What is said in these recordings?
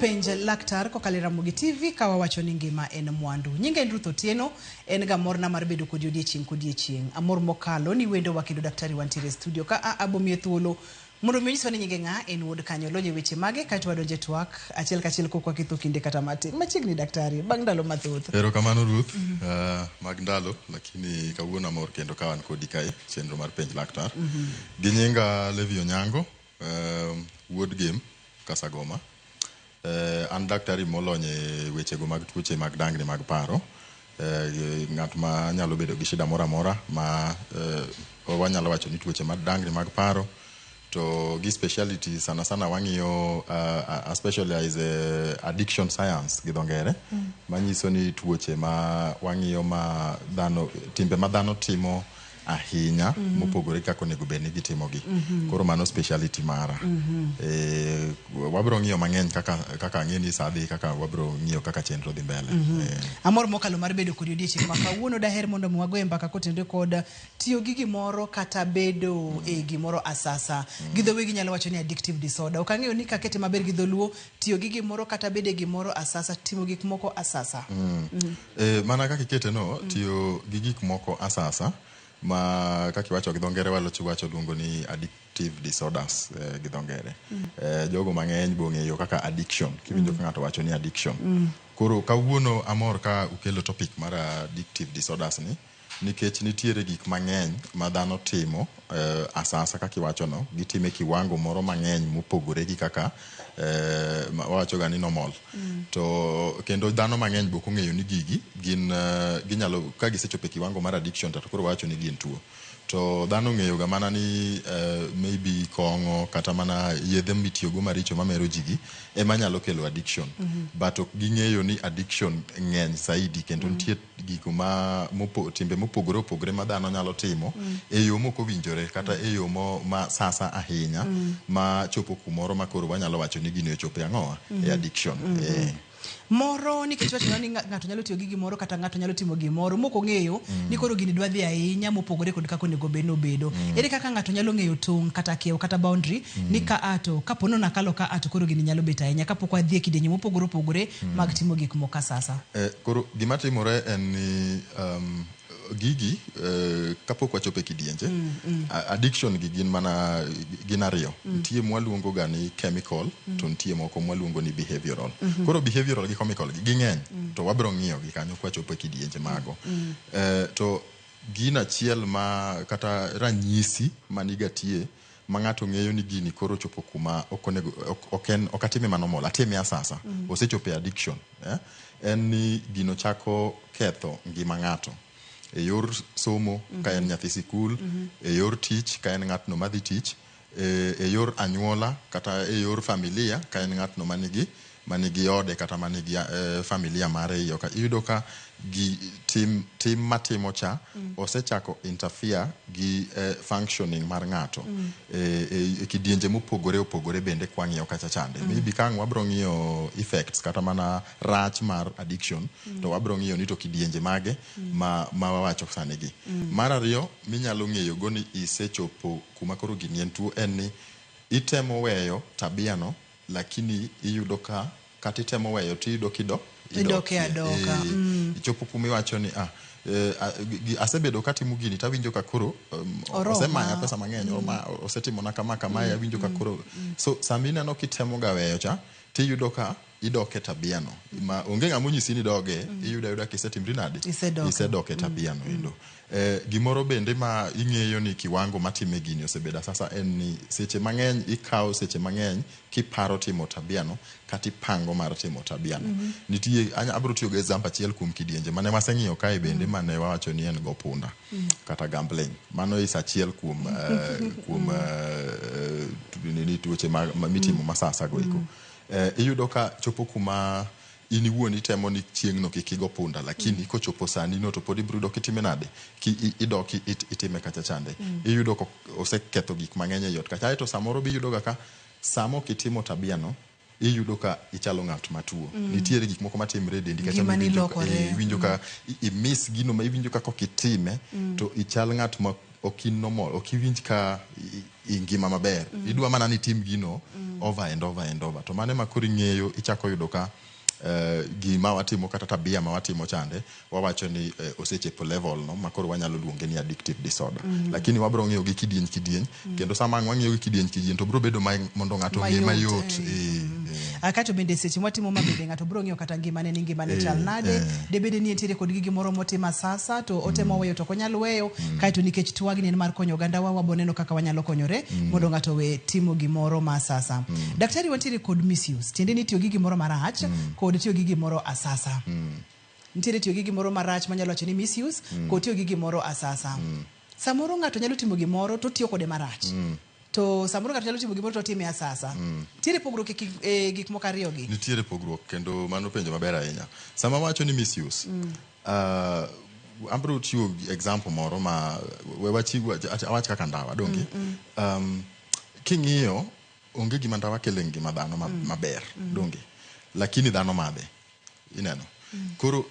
Penj Laktar kokalo e Ramogi TV ka wawacho ni ngima en mwandu. Nyinga en Ruth Otieno, en ga morna mar bedo kodi odiechieng' kodiechieng'. Amor mokalo ni wendowa kendo daktari wantiere e studio ka a abomiye thuolo mondo mi onyiswa ni nyinge ng'a, en wuod kanye, olony e weche mage, kaeto wadonjo e twak achiel kachiel kok waketho kinde kata matin. Machiegni daktari, bang' ndalo mathoth. Erokamano Ruth, mag ndalo, lakini kawuono amor kendo ka wan kodi kae, chenro mar Penj Laktar. Gi nyinga Levi Onyango, wuod Gem, Kasagoma. An daktari molony e wechego mag tuoche mag dangni mag paro. Ng'at ma nyalo bedo gi shida moro amora ma wanyalo wacho ni tuoche mag dangni mag paro to gi speciality sana sana wang'iyo a specialize addiction science gi dho ngere manyiso ni tuoche ma wang'iyo ma dhano timbe ma dhano timo ahinya mopogore kaka onego bed ni gitimogi. Koro mano speciality mara. Wabiro ng'iyo mang'eny kaka kaka ang'e ni saa dhi kaka wabiro ng'iyo kaka chenro dhi mbele. Amor mokalo mar bedo kodi odiechieng' ma kawuono daher mondo mi wagoye mbaka kotenore kod tiyo gi gimoro kata bedo e gimoro asasa. Gi dho wegi nyalo wacho ni addictive disorder. Ok ang'eyo ni kakete maber gi dholuo, tiyo gi gimoro kata bedo e gimoro asasa, timo gik moko asasa. Mana kaka ikete no, tiyo gi gik moko asasa ma kaka iwacho gi dho ngere walocho wacho luongo ni addictive disorders gi dho ngere. Jogo mang'eny be ong'eyo kaka addiction. Kiwinjo ka ng'ato wacho ni addiction. Koro kawuono amor ka ukelo topic mar addictive disorders ni nikech nitiere gik mang'eny ma dhano timo asasa kaka iwacho no, gitime e kiwango moro mang'eny mopogore gi kaka wawacho ga ni normal. To kendo dhano mang'eny be ok ong'eyo ni gigi gin ginyalo ka gisechopo e kiwango mar addiction to koro wawacho ni gin tuo. To dhano ong'eyo ga mana ni maybe kong'o kata mana yedhe mitiyogo maricho mamero ji gi ema nyalo kelo addiction. But ok ging'eyo ni addiction ng'eny saidi kendo nitie gigo ma timbe mopogore opogore ma dhano nyalo timo e yo mok owinjore kata e yo ma sasa ahinya ma chopo kumoro ma koro wanyalo wacho ni gini ochopo e ang'owa e addiction. Moro nikech wachona ni ng'ato nyalo tiyo gi gimoro kata ng'ato nyalo timo gimoro mok ong'eyo ni koro gini dwa dhi ahinya mopogore kod kaka onego bed ni obedo. Ere kaka ng'ato nyalo ng'eyo tong' kata kiewo kata boundary ni ka a to kapo ni nakalo ka a to koro gini nyalo bet ahinya kapok wadhi e kidienje mopogore opogore mag timo gik moko asasa. Koro gima timore en ni gigi kapok wachopo e kidienje addiction gi gin mana gin ariyo. Nitie mwaluongo ga ni chemical to nitie moko mwaluongo ni behavioral. Koro behavioral gi chemical gi ging'eny to wabiro ng'iyo gi kanyo kwachopo e kidienje mago. To gino achiel ma kata ranyisi manigatie ma ng'ato ng'eyo ni gini koro ochopo kuma ok onego ok en ok atime ma normal atime asasa osechopo e addiction en ni gino chako ketho ngima ng'ato e yor somo ka en nyathi sikul, e yor tich ka en ng'atno madhi tich, e yor anyuola kata e yor familia ka en ng'atno manigi ode kata manigi familia mare iye ka. Iyudo ka gi tim tim matimo cha osechako interfere gi functioning mar ng'ato e kidienje mopogore opogore bende kwang'iyo kacha chande. Maybe ka ang' wabro ng'iyo effects kata mana rach mar addiction to wabro ng'iyo ni to kidienje mage ma wawacho sani gi. Mar ariyo minyalo ng'eyo go ni isechopo kuma koro gini en tuo en ni itemo weyo tabia no lakini iyudo ka kata itemo weyo tiyudo kido Idoke adoka. Ichopo kuma iwacho ni asebedo katimo gini tawinjo ka koro osemaya pesa mang'eny osetimona kama kamae awinjo ka koro so sama ineno kitemo ga weyo cha tiyudo ka idok e tabia no ma onge ng'ama onyisi ni idoge iyudo ayuda kisetimri nade isedok e tabia no endo. Gimoro bende ma ing'eyo ni kiwango matime gini osebedo asasa en ni seche mang'eny ikawo seche mang'eny kiparo timo tabia no kata ipango mar timo tabia no. Nitie abiro tiyo gi example achiel kuom kidienje mane waseng'iyo kae bende mane wawacho ni en go punda kata gambling. Mano is achiel kuom kuom nini tuoche ma mitimo masasa go eko. Iyudo ka chopo kuma in iwuon itemo ni chieng'no kik igo punda lakini kochopo sani no to pod ibiro yudo kitime nade ki idok itime kacha chande. Iyudo ka oseketho gik mang'eny ei ot kacha. Aeto samoro be iyudo ga ka sama ok itimo tabia no iyudo ka ichalo ng'at matuo. Nitiere gik moko matimre e dendi kacha iwinjo ka imiss gino ma iwinjo ka kok itime to ichal ng'at ma ok in normal, ok iwinj ka ingima maber. Idwa mana ni itim gino over and over and over. To mano ema koro ing'eyo ichako yudo ka gima watimo kata tabia ma watimo chande wawacho ni osechopo level no ma koro wanyalo luonge ni addictive disorder. Lakini wabro ng'iyo gi kidieny kidieny kendo sama ang' wang'iyo gi kidieny kidieny to bro bedo mondo ng'ato ong'e mayot. Kato bende seche mwatimo ma bende ng'ato bro ng'iyo kata ngimane ni ngimane chal nade, debede ni entiere kod gimoro motimo asasa to otemo weyo to ok onyal weyo, kaeto nikech twagni en mar konyo ogandawa wabo neno kaka wanyalo konyore mondo ng'ato owe timo gimoro ma asasa. Daktari, wantiere kod misuse, tiende ni tiyo gi gimoro marach kod tiyo gi gimoro asasa. Nitiere tiyo gi gimoro marach manyalo wacho ni misuse kod tiyo gi gimoro asasa. Samoro ng'ato nyalo timo gimoro to otiyo kode marach. To samoro ng'ato nyalo timo gimoro to otime asasa. Nitiere pogruok e gik moko ariyo gi. Nitiere pogruok kendo mano penjo maber ahinya. Sama wacho ni misuse, abro chiwo example moro ma we wachiw awach kaka ndawa donge. King'iyo onge gima ndawa kelo e ngima dhano maber donge, lakini dhano madhe ineno. Koro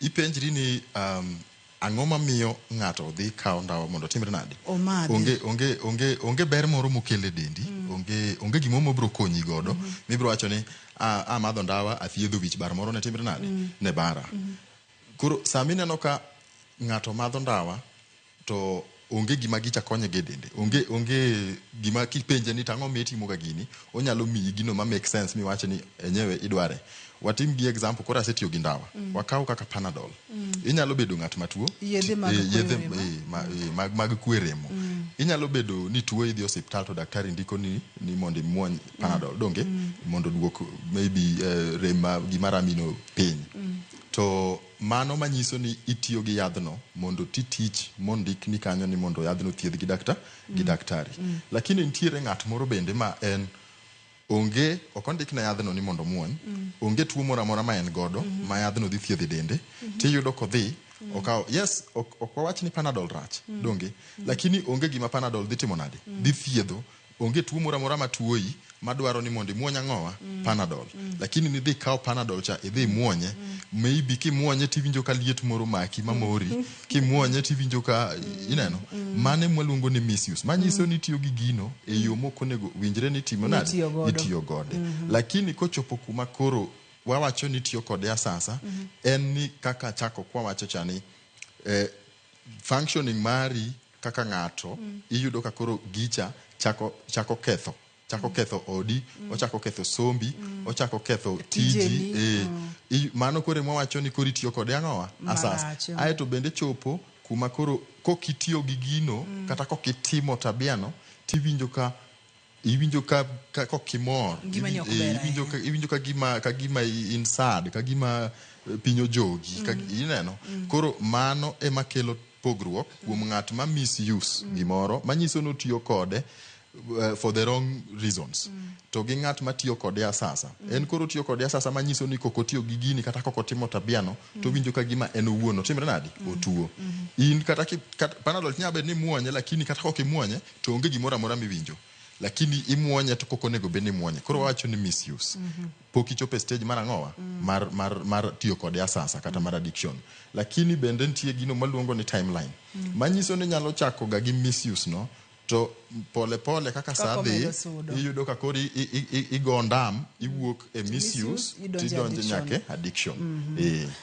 ipenjri ni ang'o mamiyo ng'ato dhi kawo ndawa mondo otimre nade? Omadhi. Onge ber moro mokelo e dendi, onge gimoro mobiro konyi godo mibiro wacho ni amadho ndawa athiedho wich bar moro ne timre nade ne bara. Koro sama ineno ka ng'ato madho ndawa to onge gima gicha konye go e dende, onge gima kipenje ni tang'o miyo itimo ga gini, onyalo miyi gino ma make sense miwach ni enyewe idware. Watim gi example, koro asetiyo gi ndawa. Wakaw kaka Panadol. Inyalo bedo ng'at matuo. Yedhe mag kwe remo. Mag kwe remo. Inyalo bedo ni tuo idhi osiptal to daktari ndiko ni mondo imuony Panadol, donge? Mondo oduok maybe rem ma gima ramino piny. To mano manyiso ni itiyo gi yadhno mondo ti tich mondikni kanyo ni mondo yadhno thiedh gi gi daktari. Lakini nitiere ng'at moro bende ma en onge ok ondikne yadhno ni mondo omuony, onge tuo moro amora ma en godo ma yadhno dhi thiedho e dende, tiyudo kodhi okawo yes ok wawach ni Panadol rach donge, lakini onge gima Panadol dhi timo nade, dhi thiedho. Onge tuo moro amora matuoyi madwaro ni mondo imuony ang'owa Panadol, lakini nidhi kaw Panadol cha idhi imuonye, maybe kimuonye tiwinjo ka liet moro maki mamori, kimuonye tiwinjo ka ineno. Mano ema waluongo ni misuse, manyiso ni itiyo gi gino e yo mok onego winjre ni itimo nade, Itiyo godo. itiyo gode. Lakini kochopo kuma koro wawacho ni itiyo kode asasa, en ni kaka chako kwawacho cha ni functioning mari kaka ng'ato iyudo ka koro gicha chako ketho odi, ochako ketho sombi, ochako ketho tiji. Mano koro ema wawacho ni koro itiyo kode ang'owa asasa. Aeto bende chopo kuma koro kokitiyo gi gino kata kokitimo tabiano tiwinjo ka kokimor, iwinjo ka gima in sad, ka gima piny ojogi, ineno. Koro mano ema kelo pogruok kuom ng'at ma misuse gimoro manyiso ni otiyo kode for the wrong reasons, to gi ng'at matiyo kode asasa. En koro otiyo kode asasa manyiso ni kok otiyo gi gini kata kok otimo tabiano to owinjo ka gima en owuon otimre nade, otuo. In kata Panadol nyalo bedo ni imuonye, lakini kata kok imuonye to onge gimoro amora miwinjo, lakini imuonye to kok onego bed ni imuonye. Koro wawacho ni misuse. Pok ichopo e stage mar ang'owa mar tiyo kode asasa kata mar addiction. Lakini bende nitie gino maluongo ni timeline manyiso ni nyalo chako ga gi misuse no, to pole pole kaka saa dhi iyudo ka koro igo ndam iwuok e misuse tidonjo nyaka addiction.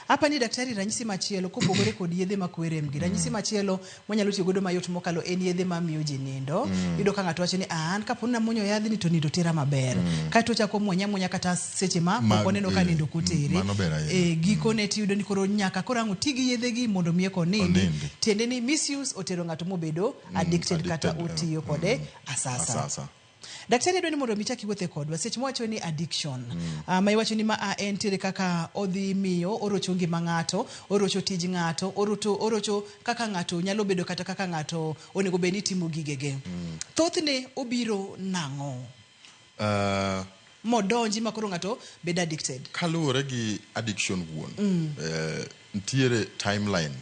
Hapa ni daktari, ranyisi machielo kopogore kod yedhe makwe rem gi, ranyisi machielo mwanyalo tiyo godo mayot mokalo en yedhe mamiyo ji nindo. Iyudo ka ng'ato wacho ni an kapo ni namuonyo yadhni to nindo tera maber, kaeto ochako muonye amuonya kata seche ma pok oneno ka nindo ok otere. Gikone tiyudo ni koro nyaka koro ang' oti gi yedhe gi mondo miye konindi. Tiende ni misuse otero ng'ato mobedo addicted kata otiyo kode asasa. Daktari, adwa ni mondo mi ichak iwuothe kodwa seche mwawacho ni addiction, ma iwacho ni ma en tiere kaka odhi miyo orocho ngima ng'ato, orocho tij ng'ato, orocho kaka ng'ato nyalo bedo kata kaka ng'ato onego bed ni timo gigege. Thothne obiro nang'o? Modonji ma koro ng'ato bedo addicted. Kaluwore gi addiction wuon, nitiere timeline.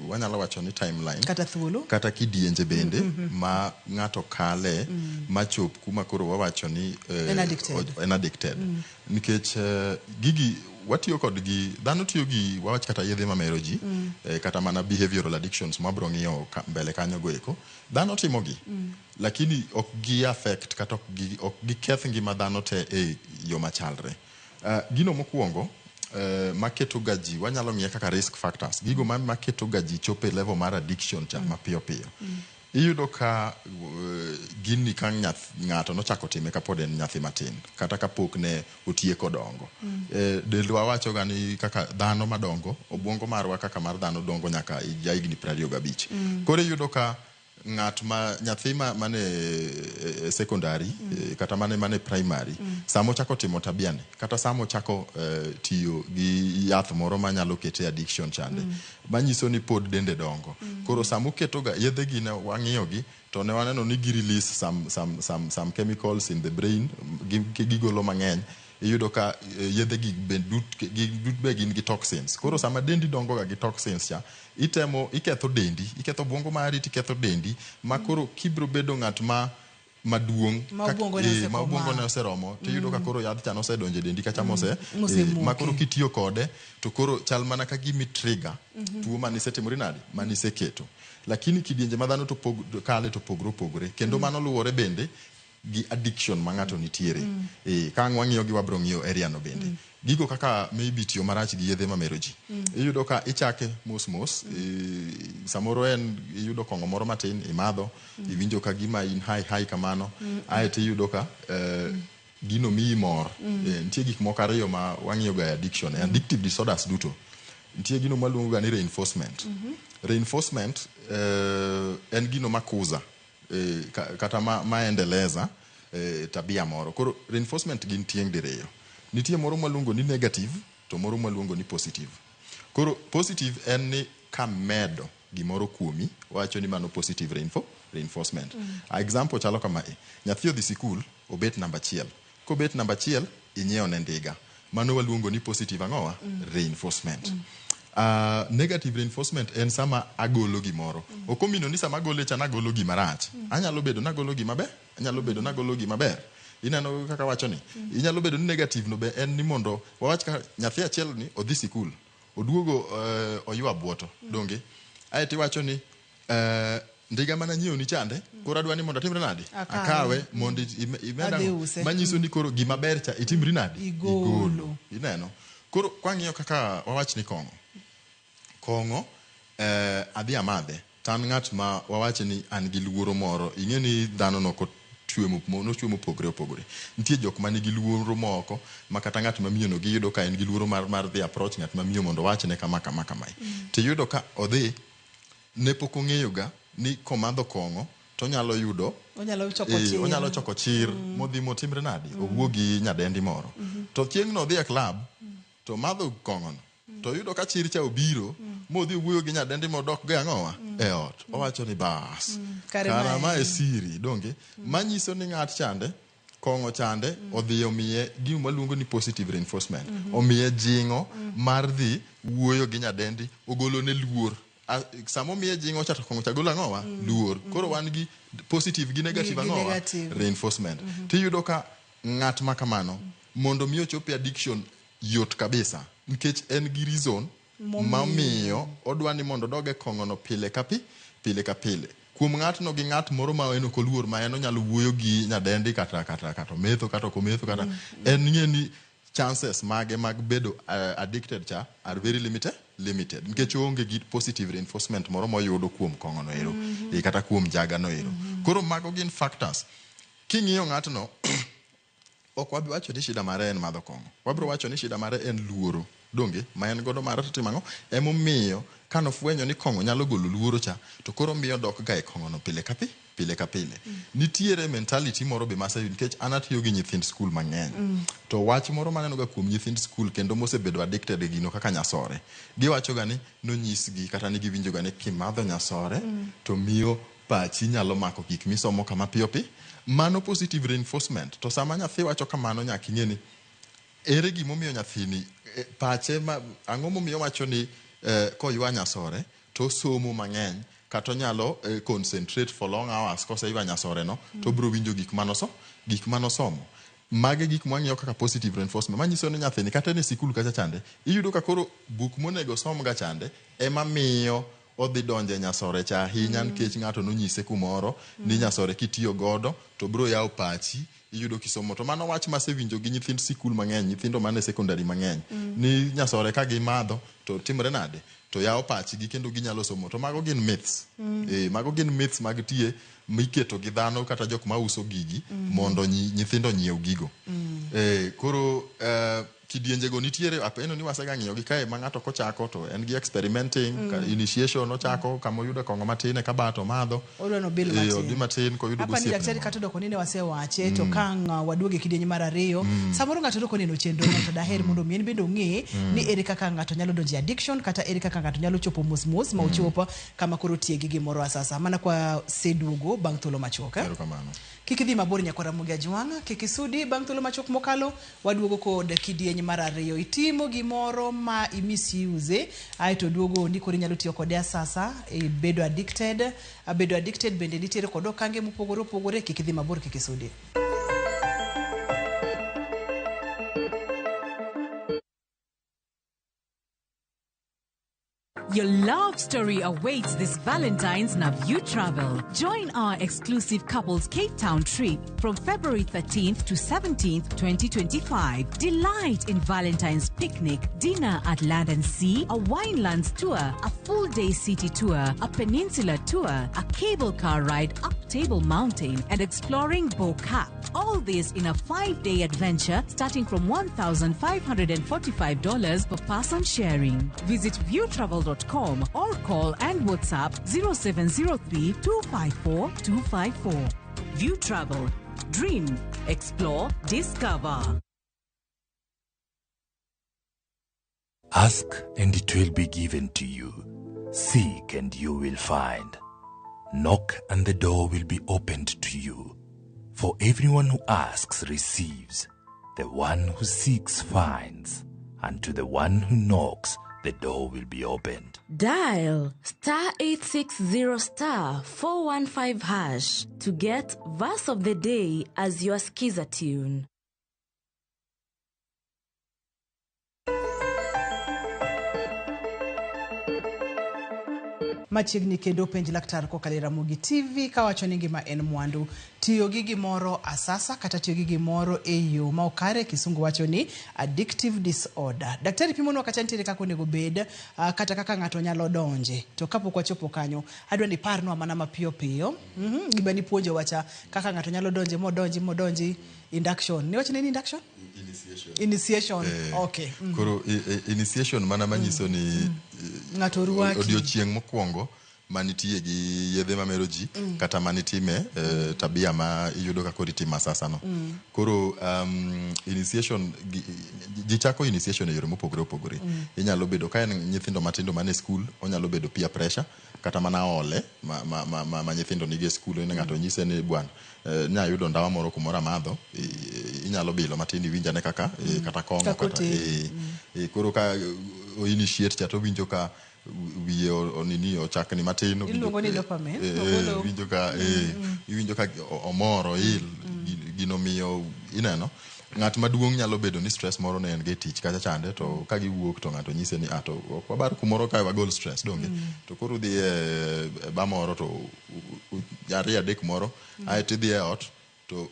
Wanyalo wacho ni timeline kata thuolo kata kidienje bende ma ng'ato kale machop kuma koro wawacho ni en addicted. En addicted. Nikech gigi Watiyo kod gi dhano tiyo gi wawach kata yedhe mamero ji, kata mana behavioral addictions mwabro ng'iyo mbele kanyo go eko. Dhano timo gi, lakini ok gi affect kata ok giketh ngima dhano te e yo machalre. Gino mokwongo maketo ga ji, wanyalo ng'iye kaka risk factors, gigo maketo ga ji chopo e level mar addiction cha mapiyo piyo. Iyudo ka gini ka ng'ato nochako time kapod en nyathi matin, kata kapok ne otieko dongo. Dendwa wacho ga ni kaka dhano madongo, obwongo marwa kaka mar dhano dongo nyaka ja higni 25. Koro iyudo ka ng'at ma nyathi ma mane secondary, kata mane primary, sama ochako timo tabia ni, kata sama ochako tiyo gi yath moro manyalo kete addiction chande, manyiso ni pod dende dongo. Koro sama oketo ga yedhe gi, ne wang'iyo gi to ne waneno ni gi release some chemicals in the brain, gigolo mang'eny. Iyudo ka yedhe gi be dut be gin gi toxins. Koro sama dendi dongo ga gi toxins cha, itemo iketho dendi, iketho obwongo mari, tiketho dendi, ma koro kibro bedo ng'at ma maduong' Ma obwongo ne ma obwongo ne oseromo, tiyudo ka koro yadh cha nosedonjo e dendi kacha mose Mosemoke. Ma koro kitiyo kode to koro chal mana ka gimi trigger tuo manisetimori nade, maniseketo. Lakini kidienje ma dhano to kale to pogre opogore, kendo mano luwore bende gi addiction ma ng'ato nitiere. Ka ang' wang'iyo gi wabro ng'iyo area no bende. Gigo kaka maybe tiyo marach gi yedhe mamero ji. Iyudo ka ichake mos mos, samoro en iyudo kong'o moro matin imadho, iwinjo ka gima in high high kamano, aeto iyudo ka gino miyi mor. Nitie gik moko ariyo ma wang'iyo ga e addiction, e addictive disorders duto. Nitie gino mwaluongo ga ni reinforcement. Reinforcement en gino makuza, kata maendeleza tabia moro. Koro reinforcement gin tieng' diriyo. Nitie moro mwaluongo ni negative to moro mwaluongo ni positive. Koro positive en ni kamedo gimoro kuomi, wacho ni mano positive reinforcement. Example chalo kama e. Nyathi odhi sikul, obet namba 1. Kobet namba 1, inyiewo ne ndiga. Mano waluongo ni positive ang'owa? Reinforcement. Negative reinforcement en sama agolo gimoro. Ok omino ni sama agole cha nagolo gima rach. Anyalo bedo nagolo gima ber, anyalo bedo nagolo gima ber. Ineno kaka wacho ni? Inyalo bedo ni negative no be en ni mondo wawach ka nyathi achiel ni odhi sikul, oduogo oywa buoto, donge? Aeto iwacho ni ndiga mana nyiewo ni chande, koro adwa ni mondo atimre nade? Akawe. Akawe mondo imed Adhi ang'o? use. Manyiso ni koro gima ber cha itimri nade? Igolo. Igolo. Ineno? Koro kwang'iyo kaka wawach ni kong'o. Kong'o, adhi amadhe. To an ng'at ma wawach ni an gi luoro moro. Ing'e ni dhano nochwe mopogore opogore. Nitie jok ma nigi luoro moko ma kata ng'at ma miyo no giyudo ka en gi luoro mar dhi approach ng'at ma miyo mondo owachne kama kama kama. Tiyudo ka odhi, ne pok ong'eyo ga ni komadho kong'o to onyalo yudo, Onyalo choko chir. onyalo choko chir, modhi motimre nade? Owuo gi nyadendi moro. To chieng' no odhi e club, to madho kong'o no. To yudo ka chir cha obiro, modhi owuoyo gi nyadendi modok go ang'owa? E ot. Owacho ni bas. Kare Kara mae ma e siri, donge? Manyiso ni ng'at chande, kong'o chande, odhi omiye gima waluongo ni positive reinforcement. Omiye jing'o mar dhi wuoyo gi nyadendi, ogolone luor. Sama omiye jing'o cha to kong'o cha golo ang'owa? Luor. Koro wan gi positive gi negative Gi ang'owa? negative. Reinforcement. Tiyudo ka ng'at ma kamano, mondo mi ochop e addiction yot kabisa, nikech en gi reason mamiyo odwa ni mondo odog e kong'o no pile ka pile ka pile. Kuom ng'atno gi ng'at moro ma en ok oluor, ma en onyalo wuoyo gi nyadendi kata kata kata ometho kata ok ometho kata en ng'e ni chances mage mag bedo addicted cha are very limited nikech oonge gi positive reinforcement moro moyudo kuom kong'o no ero, kata kuom njaga no ero. Koro mago gin factors. King'iyo ng'atno, ok wabi wacho ni shida mare en madho kong'o. Wabiro wacho ni shida mare en luoro. Donge? Ma en godo mar timo ang'o? Emomiyo kanofwenyo ni kong'o nyalo golo luoro cha, to koro miyo dok ga e kong'o no pile ka pile ka pile. Nitiere mentality moro be maseyudo nikech an atiyo gi nyithind skul mang'eny. To wach moro maneno ga kuom nyithind skul kendo mosebedo addicted e gino kaka nyasore. Giwacho ga ni nonyisgi kata ni giwinjo ga ni kimadho nyasore to miyo pachi nyalo mako gik misomo kama piyo piyo. Mano positive reinforcement. To sama nyathi wacho kamano nyaka ing'e ni ere gimomiyo nyathini, pache ma, ang'o momiyo wacho ni koywa nyasore to osomo mang'eny kata onyalo concentrate for long hours koseywa nyasore no, to obiro winjo gik manosomo. Mage gik mwang'iyo kaka positive reinforcement manyiso ni nyathini kata en e sikul kacha chande iyudo ka koro buk monego som ga chande ema miyo odhi donjo e nyasore cha ahinya nikech ng'ato nonyise kumoro ni nyasore kitiyo godo to biro yawo pachi iyudo kisomo to mano wach masewinjo gi nyithind sikul mang'eny nyithindo man e secondary mang'eny ni nyasore ka gimadho to timre nade to yawo pachgi kendo ginyalo somo to mago gin myths mago gin myths mag tie miketo gi dhano kata jok mauso gigi mondo nyithindo onyiew gigo koro kidienjego nitiere apeno ni wasega ng'iyo gi kae ma ng'ato kochako to en gi experimenting initiation ochako kama oyudo kong'o matin eka ba to madho Odwa nobil matin. Odhi matin koyudo Apa ni gosiepne daktari moro. kata odoko ni ne wasewache to ka ang' waduogo e kidieny mar ariyo samoro ng'ato dok oneno chenro no to daher mondo mi en bende ong'e ni ere kaka ng'ato nyalo donjo e addiction kata ere kaka ng'ato nyalo chopo mos mos ma ochop kama koro otiye gi gimoro asasa mana kwa seduogo bang' thuolo machuok eh? Erokamano. Kik idhi mabor nyakwar Ramogi Ajwang', kik isudi bang' thuolo machuok mokalo waduogo kod kidieny mar ariyo. Itimo gimoro ma i misuse aeto duogo ni koro inyalo tiyo kode asasa e bedo addicted. Bedo addicted bende nitiere kod okange mopogore opogore. Kik idhi mabor, kik isudi. Your love story awaits this Valentine's Naview Travel. Join our exclusive couples Cape Town trip from February 13th to 17th, 2025. Delight in Valentine's picnic, dinner at Land and Sea, a winelands tour, a full day city tour, a peninsula tour, a cable car ride up Table Mountain, and exploring Bo-Kaap. All this in a 5-day adventure starting from $1,545 per person sharing. Visit viewtravel.com or call and WhatsApp 0703 254 254. View Travel. Dream, explore, discover. Ask and it will be given to you. Seek and you will find. Knock and the door will be opened to you. For everyone who asks receives. The one who seeks finds. And to the one who knocks, the door will be opened. Dial star 860 star 415 hash to get verse of the day as your skiza tune. Machiegni kendo penj laktar kokalo e Ramogi TV kawacho ni ngima en mwandu. Tiyo gi gimoro asasa kata tiyo gi gimoro e yo ma ok kare, kisungu wacho ni addictive disorder. Daktari pimonwa kacha nitiere kaka onego bed kata kaka ng'ato nyalo donje. To kapok wachopo kanyo, adwa ni iparnwa mana mapiyo piyo. Gima nipuonjo wacha kaka ng'ato nyalo donje modonji modonji induction. Niwacho ni induction? Initiation. Initiation. Okay. Koro initiation mana manyiso ni Ng'ato orwaki. Odiochieng' mokwongo manitie gi yedhe mamero ji kata manitime tabia ma iyudo ka koro itimo asasa no. Koro initiation ji chako initiation e yore mopogore opogore. Inyalo bedo ka en nyithindo matindo man e skul, onyalo bedo peer pressure kata mana ole ma nyithindo nigi e skul. En ng'ato nyise ni bwana nya yudo ndawa moro kumoro amadho, inyalo bilo matin iwinj ane kaka kata kong'o Kaka kata, otere. Koro ka o initiate cha to winjo ka wiye onini ochakni matin, Iluongo ni dopamine, ogolo. Winjo ka, iwinjo ka omor, oil, gino miyo ineno. Ng'at maduong' nyalo bedo ni stress moro ne en go e tich kacha chande, to ka giwuok to ng'ato nyise ni to ok wabar kumoro kae wagol stress donge. To koro udhi e ba moro to ariyo adek moro, aeto idhi e ot to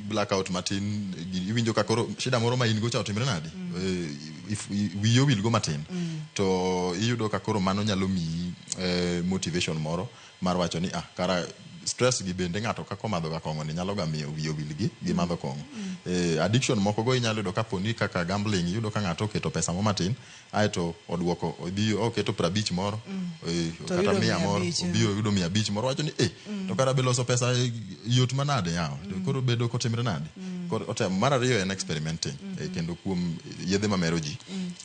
blackout matin, iwinjo ka koro shida moro ma in go cha otimre nade? Wiyi owil go matin. To iyudo ka koro mano nyalo miyi motivation moro mar wacho ni kara stress gi bende ng'ato kaka omadho ga kong'o ni nyalo ga miyo wiye owil gi madho kong'o. Addiction moko go inyalo yudo kapo ni kaka gambling, iyudo ka ng'ato oketo pesa mo matin aeto oduoko odhi oketo 50 moro, To kata oyudo 100 mia moro, abich, obi oyudo 500 moro, wacho ni to kara be loso pesa yot manade yawa, to koro bedo kotimre nade. Koro otemo. Mar ariyo en experimenting, kendo kuom yedhe mamero ji.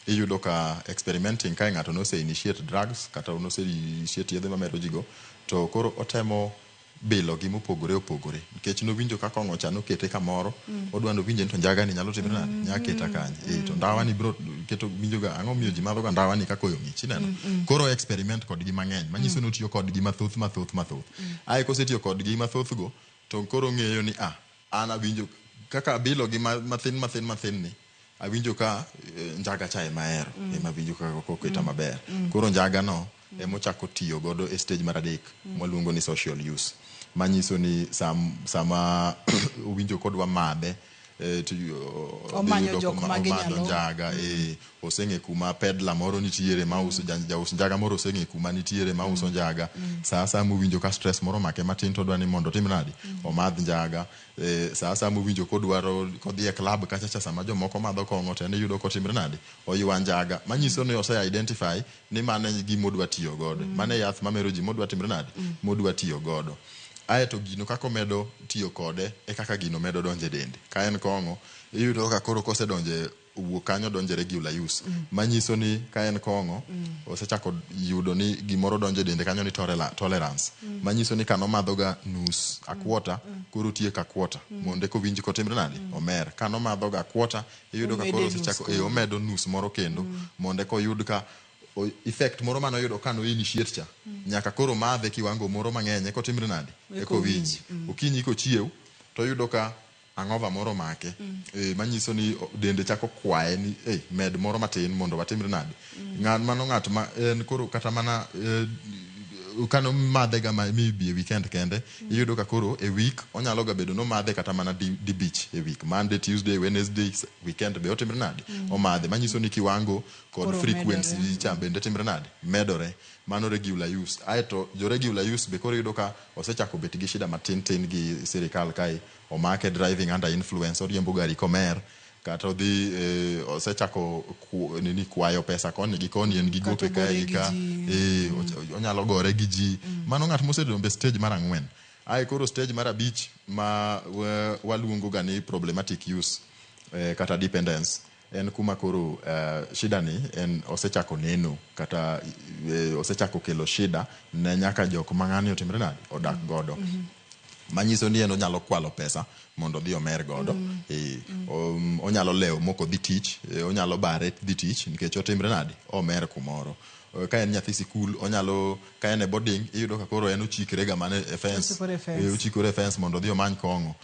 Iyudo ka experimenting kae ng'ato nose initiate drugs kata nose initiate yedhe mamero ji go, to koro otemo bilo gi mopogore opogore nikech nowinjo ka kong'o cha nokete kamoro, odwa nowinje ni to njaga ni nyalo timre nade, nya keta kanye, to ndawa ni bro keto winjo ga ang'o miyo ji madho ga ndawa ni ka koyo ng'ich, ineno. Koro experiment kodgi mang'eny manyiso ni otiyo kodgi mathoth mathoth mathoth. Ae kosetiyo kodgi mathoth go to koro ng'eyo ni an awinjo Kaka abilo gi mathin mathin mathin ni, awinjo ka njaga cha ema ahero, ema awinjo ka koketa maber. Koro njaga no emochako tiyo godo e stage mar adek mwaluongo ni social use, manyiso ni sama owinjo kodwa madhe, to odhi Omanyo yudo jok kuma ma omadho ginyalo- njaga, oseng'e kuma peddler moro nitiere mauso, jaus njaga moro oseng'e kuma nitiere mauso njaga. Sa asaya mowinjo ka stress moro omake matin, to odwa ni mondo otim nadi, omadh njaga. Sa asaya mowinjo kodwaro kodhi e club kacha cha, sama jomoko madho kong'o, to en iyudo kotimre nadi, oywa njaga, manyiso ni ose identify ni mano e gima odwa tiyo godo, mano e yath mamero ji modwa timre nadi, modwa tiyo godo. Aeto gino kaka omedo tiyo kode e kaka gino medo donjo e dende. Ka en kong'o, iyudo ka koro kosedonje, owuok kanyo, donje regular use, manyiso ni ka en kong'o, osechako yudo ni gimoro donjo e dende kanyo ni tolerance, manyiso ni kanomadho ga nus a quarter, koro otieko a quarter mondo eka owinj kotimre nadi, omer. Kanomadho ga quarter, iyudo ka Omedo koro nus osechako koro. Omedo nus moro kendo mondo eka oyud ka effect moro manoyudo ka no initiate cha, nyaka koro madhe kiwango moro mang'eny eka otimre nadi, eka owinji. Okinyi kochiew to oyudo ka hangover moro omake, manyiso ni dende chako kwaye ni med moro matin mondo watimre nadi. Ng'at mano, ng'at ma en koro kata mana kano madhe ga maybe e weekend kende, iyudo ka koro e week onyalo ga bedo nomadhe kata mana dibich e week, Monday, Tuesday, Wednesday, weekend be otimre nadi, omadhe, manyiso ni kiwango kod Koro frequency medore. cha bende timre nadi, medore. Mano regular use. Aeto jo regular use be koro iyudo ka osechako bet gi shida matin tin gi sirikal kae, omake driving under influence, oriembo gari komer, kata odhi osechako nini, kwayo pesa koni gi koni, en gi Kata gope kae ogore gi gi ka ji. Onyalo gore gi ji. Mano ng'at mosedonjo e stage mar ang'wen. Ae koro stage mar abich ma waluongo ga ni problematic use, kata dependence, en kuma koro shida ni en osechako neno kata osechako kelo shida ne nyaka jok ma ng'ani otimre nade, odak godo, manyiso ni en onyalo kwalo pesa mondo odhi omer godo. Onyalo lewo mok odhi tich, onyalo bare dhi tich nikech otimre nade, omer kumoro. Ka en nyathi sikul, onyalo, ka en e boarding, iyudo ka koro en ochikre ga mana e fence. Ochikore e fence. Ochikore e fence mondo odhi omany kong'o.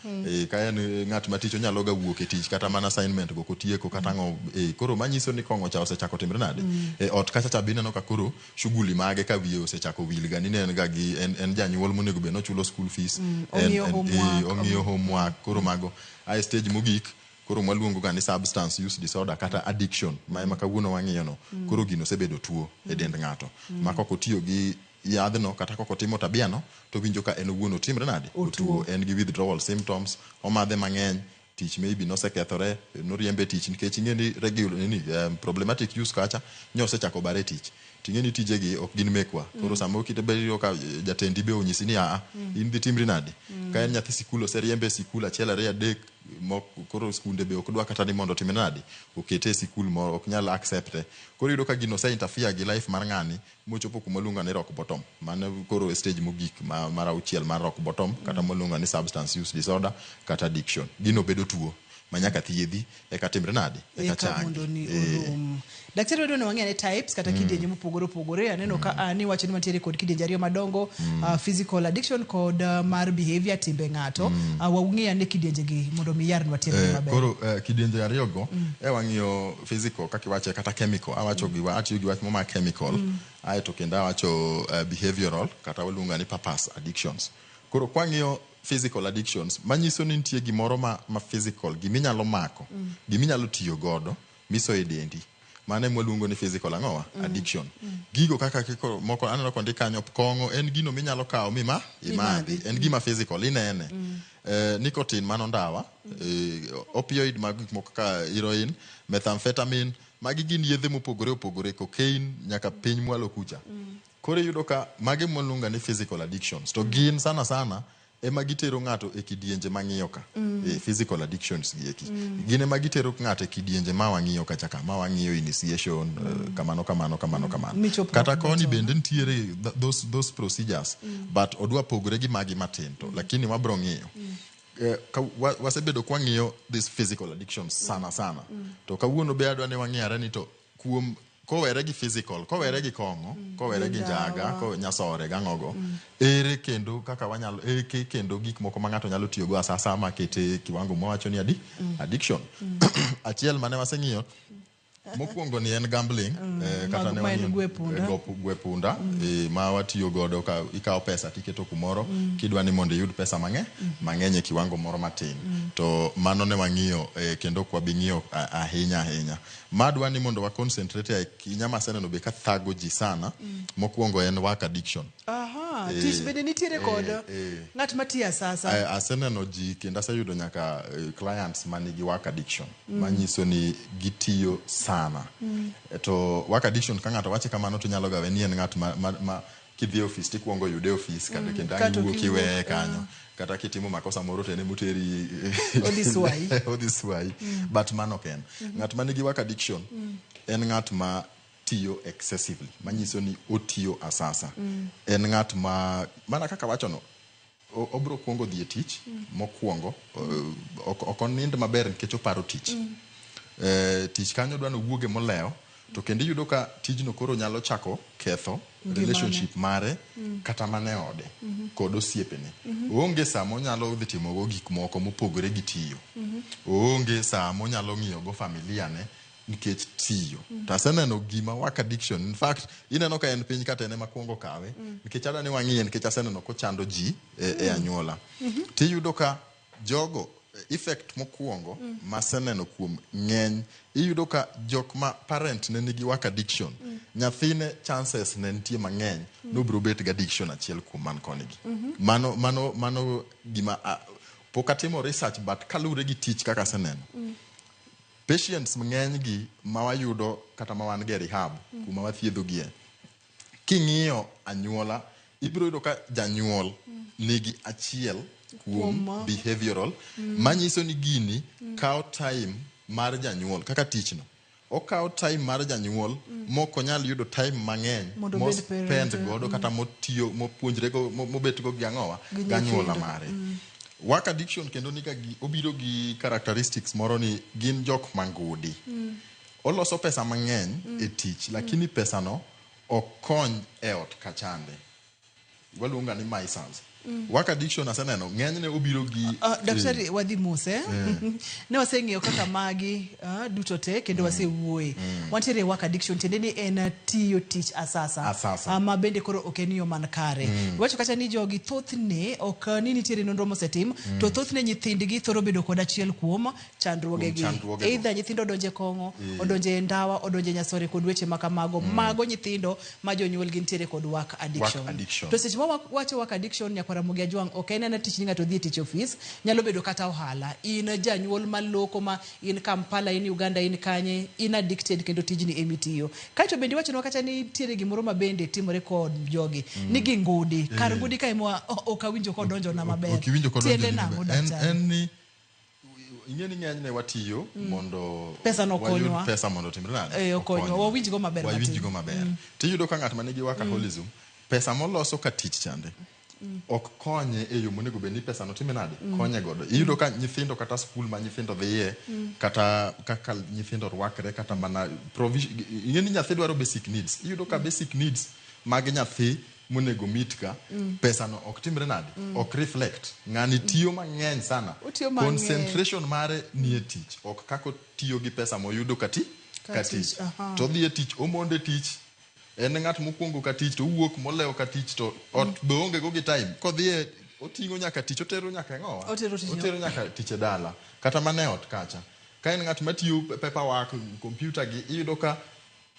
Ka en ng'at ma tich, onyalo ga wuok e tich kata mana assignment go kotieko kata ang'o. Koro manyiso ni kong'o cha osechako timre nade, ot kacha cha be ineno ka koro shughuli mage ka wiye osechako wil ga ni ne en ga gi en janyuol monego bed nochulo school fees. Ong'iyo homework. Ong'iyo homework. Koro mago ae stage mogik koro mwaluongo ga ni substance use disorder kata addiction, ma ema kawuono wang'iyo no. Koro gino osebedo tuo e dend ng'ato ma kok otiyo gi yadhno kata kok otimo tabia no, to winjo ka en owuon otimre nade, otuo, en gi withdrawal symptoms, omadhe mang'eny, tich maybe nosekethore, noriembe e tich nikech ing'e ni regular nini, problematic use kacha nyosechako bare tich, ting'e ni tijegi ok gin mekwa. Koro sama okite be ka jatendi be onyisi ni aa, in dhi timri nade. Ka en nyathi sikul, oseriembe e sikul achiel, ariyo, adek mok, koro skunde be ok dwa kata ni mondo otimre nade, okete e sikul moro, ok nyal accepte. Koro iyudo ka gino ose interfere gi life mar ng'ani mochopo kuma luongo ni rock bottom. Mano koro e stage mogik mar auchiel mar rock bottom, kata mwaluongo ni substance use disorder kata addiction. Gino bedo tuo ma nyaka thiedhi eka timre nade, eka eka changi. Mondo ni orum. Daktari, wadwa ni wang'e ane types kata kidienje mopogore opogore. Aneno ka ni wacho ni wantiere kod kidienje ariyo madongo, physical addiction kod mar behavior, timbe ng'ato. Wang'e ane kidienje gi mondo mi yarnwa tiendgi maber. Koro kidienje ariyo go, wang'iyo physical kaka iwache kata chemical, awacho gi atiyo gi wach mo mar chemical, aeto kendo awacho behavioral kata waluongo ni purpose addictions. Koro kwang'iyo physical addictions, manyiso ni nitie gimoro ma physical, giminyalo mako, giminyalo tiyo godo misoyo e dendi, mano ema waluongo ni physical ang'owa, addiction. Gigo kaka kiko moko aneno kondik kanyo, kong'o en gino minyalo kawo mima imadhi, en gima physical inene. Nicotine mano ndawa, opioid mag gik moko kaka heroin, methamphetamine, magi gin yedhe mopogore opogore, cocaine nyaka piny mwalo kucha. Koro iyudo ka magi mwaluongo ni physical addictions, to gin sana sana ema gitero ng'ato e kidienje mang'iyo ka. Physical addictions gi eki gin ema gitero ng'ato e kidienje ma wang'iyo kacha ka, ma wang'iyo initiation, kamano kamano kamano kamano. Michop kata rock koni bottom. Bende nitiere those procedures, but odwa pogore gi magi matin to lakini wabro ng'iyo. Ka wasebedo kwang'iyo this physical addictions sana sana, to kawuono be adwa ni wang'iyare ni to kuom Kowere gi physical, kowere gi kong'o, kowere gi njaga, Ndawa. ko nyasore gang'ogo. Ere kendo kaka wanyalo ere kendo gik moko ma ng'ato nyalo tiyogo asasa makete kiwango mwawacho ni addiction. Achiel mane waseng'iyo mokwongo ni en gambling, kata ne ma en wang'iyo- gwe punda. Gwe punda, ma watiyo godo ka ikawo pesa tiketo kumoro kidwa ni mondo iyud pesa mang'eny e kiwango moro matin. To mano ne wang'iyo, kendo ok wabi ng'iyo ahinya ahinya. Madwa ni mondo wa concentrate ahinya maseneno be ka thago ji sana. Mokwongo en work addiction. Aha, tich bende nitiere kod ng'at matiyo asasa. Aseneno ji kendo aseyudo nyaka clients manigi work addiction manyiso ni gitiyo sana. To work addiction ka ng'ato wacho kamano to nyalo gawe ni en ng'at ma kidhi e ofis tikuongo yude e ofis kata kendo ang' Kata iwuok ok iweye iwuok, kanyo. Kata kitimo makosa moro to en emoteri Odhi swayi. Odhi swayi. But mano ok en. Ng'at manigi work addiction en ng'at ma tiyo excessively, manyiso ni otiyo asasa. En ng'at ma mana kaka wachono obro kuongo dhi e tich mokwongo, ok onind maber nikech oparo tich. Tich kanyo dwa nowuoge molewo, to kendo iyudo ka tijno koro nyalo chako ketho Ngimane. relationship mare kata mana e ode kod osiepene. Oonge saa monyalo dhi timogo gik moko mopogore gi tiyo. Oonge saa monyalo ng'iyogo familia ne nikech tiyo. To aseneno gima work addiction. In fact, ineno ka en piny kata en ema kuongo kawe. Nikech adwa ni wang'iye nikech aseneno kochando ji e anyuola. Tiyudo ka jogo effect mokwongo maseneno kuom ng'eny, iyudo ka jok ma parent ne nigi work addiction, nyathine chances ne nitie mang'eny nobiro bet gi addiction achiel kuom man koni gi. Mano gima pok atimo research, but kaluwore gi tich kaka aseneno. Patients ng'eny gi ma wayudo kata ma wan go e rehab kuma wathiedho gie. King'iyo anyuola, ibiro yudo ka janyuol nigi achiel kuom behavioral manyiso ni gini kawo time mar janyuol kaka tichno. Okawo time mar janyuol mok onyal yudo time mang'eny Mondo mo obed parent, spend godo kata motiyo mopuonjre go mobet go gi ang'owa Gi gi anyuola nyithindo. mare. Work addiction kendo niga gi obiro gi characteristics moro ni gin jok mangudi. Oloso pesa mang'eny e tich, lakini pesa no ok kony e ot kachande. Waluonga ni misers. Work addiction aseneno ng'enyne obiro gi Daktari, wadhi mos, eh? Ne waseng'iyo kaka magi duto te kendo wasewuoye. Wantiere e work addiction, tiende ni en tiyo tich asasa. Asasa. Ma bende koro ok en yo man kare. Iwacho kacha ni jogi thothne ok ni nitiere nonro mosetim, to thothne nyithindgi thoro bedo kod achiel kuom chandruogegi. Kuom chandruogego. Either nyithindo odonje kong'o, odonje ndawa, odonje nyasore kod weche ma kamago. Mago nyithindo ma jonyuolgi nitiere kod work addiction. Work addiction. To seche ma wacho work addiction, nyakwar Ramogi Ajwang', ok en ena tich ni ng'ato dhi e tich ofis, nyalo bedo kata ohala. In janyuol maloko ma in Kampala, in Uganda, in kanye, in addicted kendo tijni emitiyo. Kaeto bende iwachonwa kacha ni nitiere gimoro ma bende timore kod jogi, ni gingudi. Kar ngudi ka ema ok awinjo kodonjona maber. Ok iwinjo kodonjoni Tiende nang'o, maber. daktari? En ni ing'e ni ng'enyne watiyo mondo Pesa no wayud okonywa. pesa mondo otimre nade? Okonywa. Wawinjgo maber matin. Wawinjgo maber. Tiyudo ka ng'at manigi workaholism, pesa moloso ka tich chande ok konye e yo monego bed ni pesa no time nade? Konye godo. Iyudo ka nyithindo kata skul ma nyithindo dhiye, kata kaka nyithindo rwakre, kata mana provision, ing'e ni nyathi dwaro basic needs. Iyudo ka basic needs mag nyathi monego meet ka, pesa no ok timre nade? Ok reflect. Ng'ani tiyo mang'eny sana. Otiyo mang'eny. Concentration mare nie tich, ok kaka otiyo gi pesa moyudo ka Ka ka tich, tich. aha. To odhi e tich, omondo e tich. En ng'at mokwongo ka tich to owuok molewo ka tich to ot be oonge go gi time. Kodhi e oting'o nyaka tich, otero nyaka e ng'owa? Otero tich. Otero nyaka tich e dala. Kata mana e ot kacha. Ka en ng'at matiyo paperwork, computer gi, iyudo ka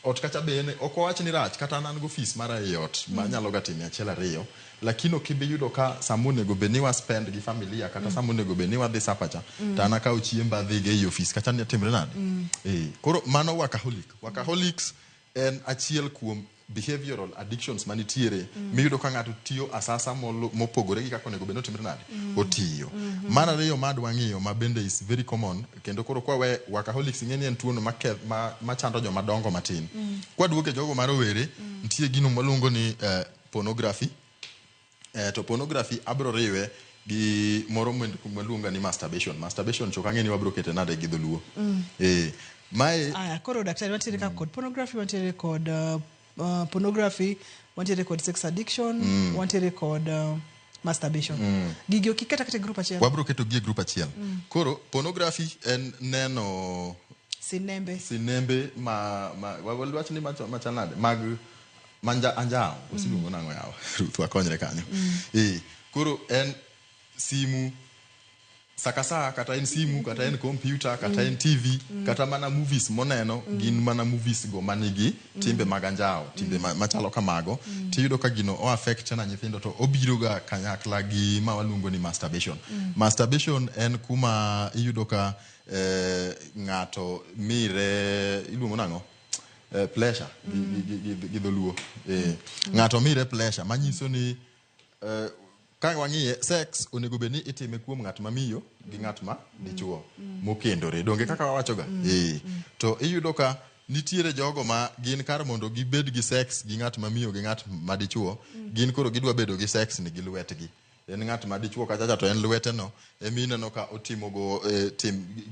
ot kacha be en, ok wawach ni rach, kata an an gi ofis mara ei ot, ma anyalo ga time achiel ariyo, lakini ok ibi yudo ka sama onego bed ni wa spend gi familia, kata sama onego bed ni wadhi sapa cha, to an akawo chiemba adhi go ei ofis, kacha ni timre nade? Koro mano workaholic. Workaholics en achiel kuom behavioral addictions manitiere, miyudo ka ng'ato tiyo asasa mopogore gi kaka onego bed ni otimre nade? Otiyo. Mar ariyo ma adwa ng'iyo ma bende is very common, kendo koro kwa we workaholics ing'e ni en tuono machando joma dongo matin. Kwa duoke jogo ma rowere, nitie gino mwaluongo ni pornography. To pornography abro riwe gi moro mwaluongo ni masturbation. Masturbation chok ang'e ni wabro kete nade gi dholuo. Mae Aya, koro daktari wantiere ka kod pornography, wantiere kod pornography, wantiere kod sex addiction, wantiere kod masturbation. Gigi ok iket aketa e group achiel. Wabro keto gi e group achiel. Koro pornography en neno Sinembe. Sinembe ma wach ni machal nade mag manja anjawo osiluongo nang'o yawa Ruth wakonyre kanyo. Koro en simu saka saa, kata en simu, kata en computer, kata en TV, kata mana movies moneno gin mana movies go manigi timbe mag anjawo, timbe machalo kamago. Tiyudo ka gino o affect na nyithindo to obiro ga kanyakla gi ma waluongo ni masturbation. Masturbation en kuma iyudo ka ng'ato mire, iluongo nang'o, pleasure gi dholuo. Ng'ato mire pleasure manyiso ni ka wang'iye sex onego bed ni itime kuom ng'at ma miyo gi ng'at ma dichuo mokendore, donge kaka wawachoga? To iyudo ka nitiere jogo ma gin kar mondo gibed gi sex gi ng'at ma miyo gi ng'at ma dichuo, gin koro gidwa bedo gi sex ni gi lwetgi. En ng'at ma dichuo kachacha to en lwete no emineno ka otimogo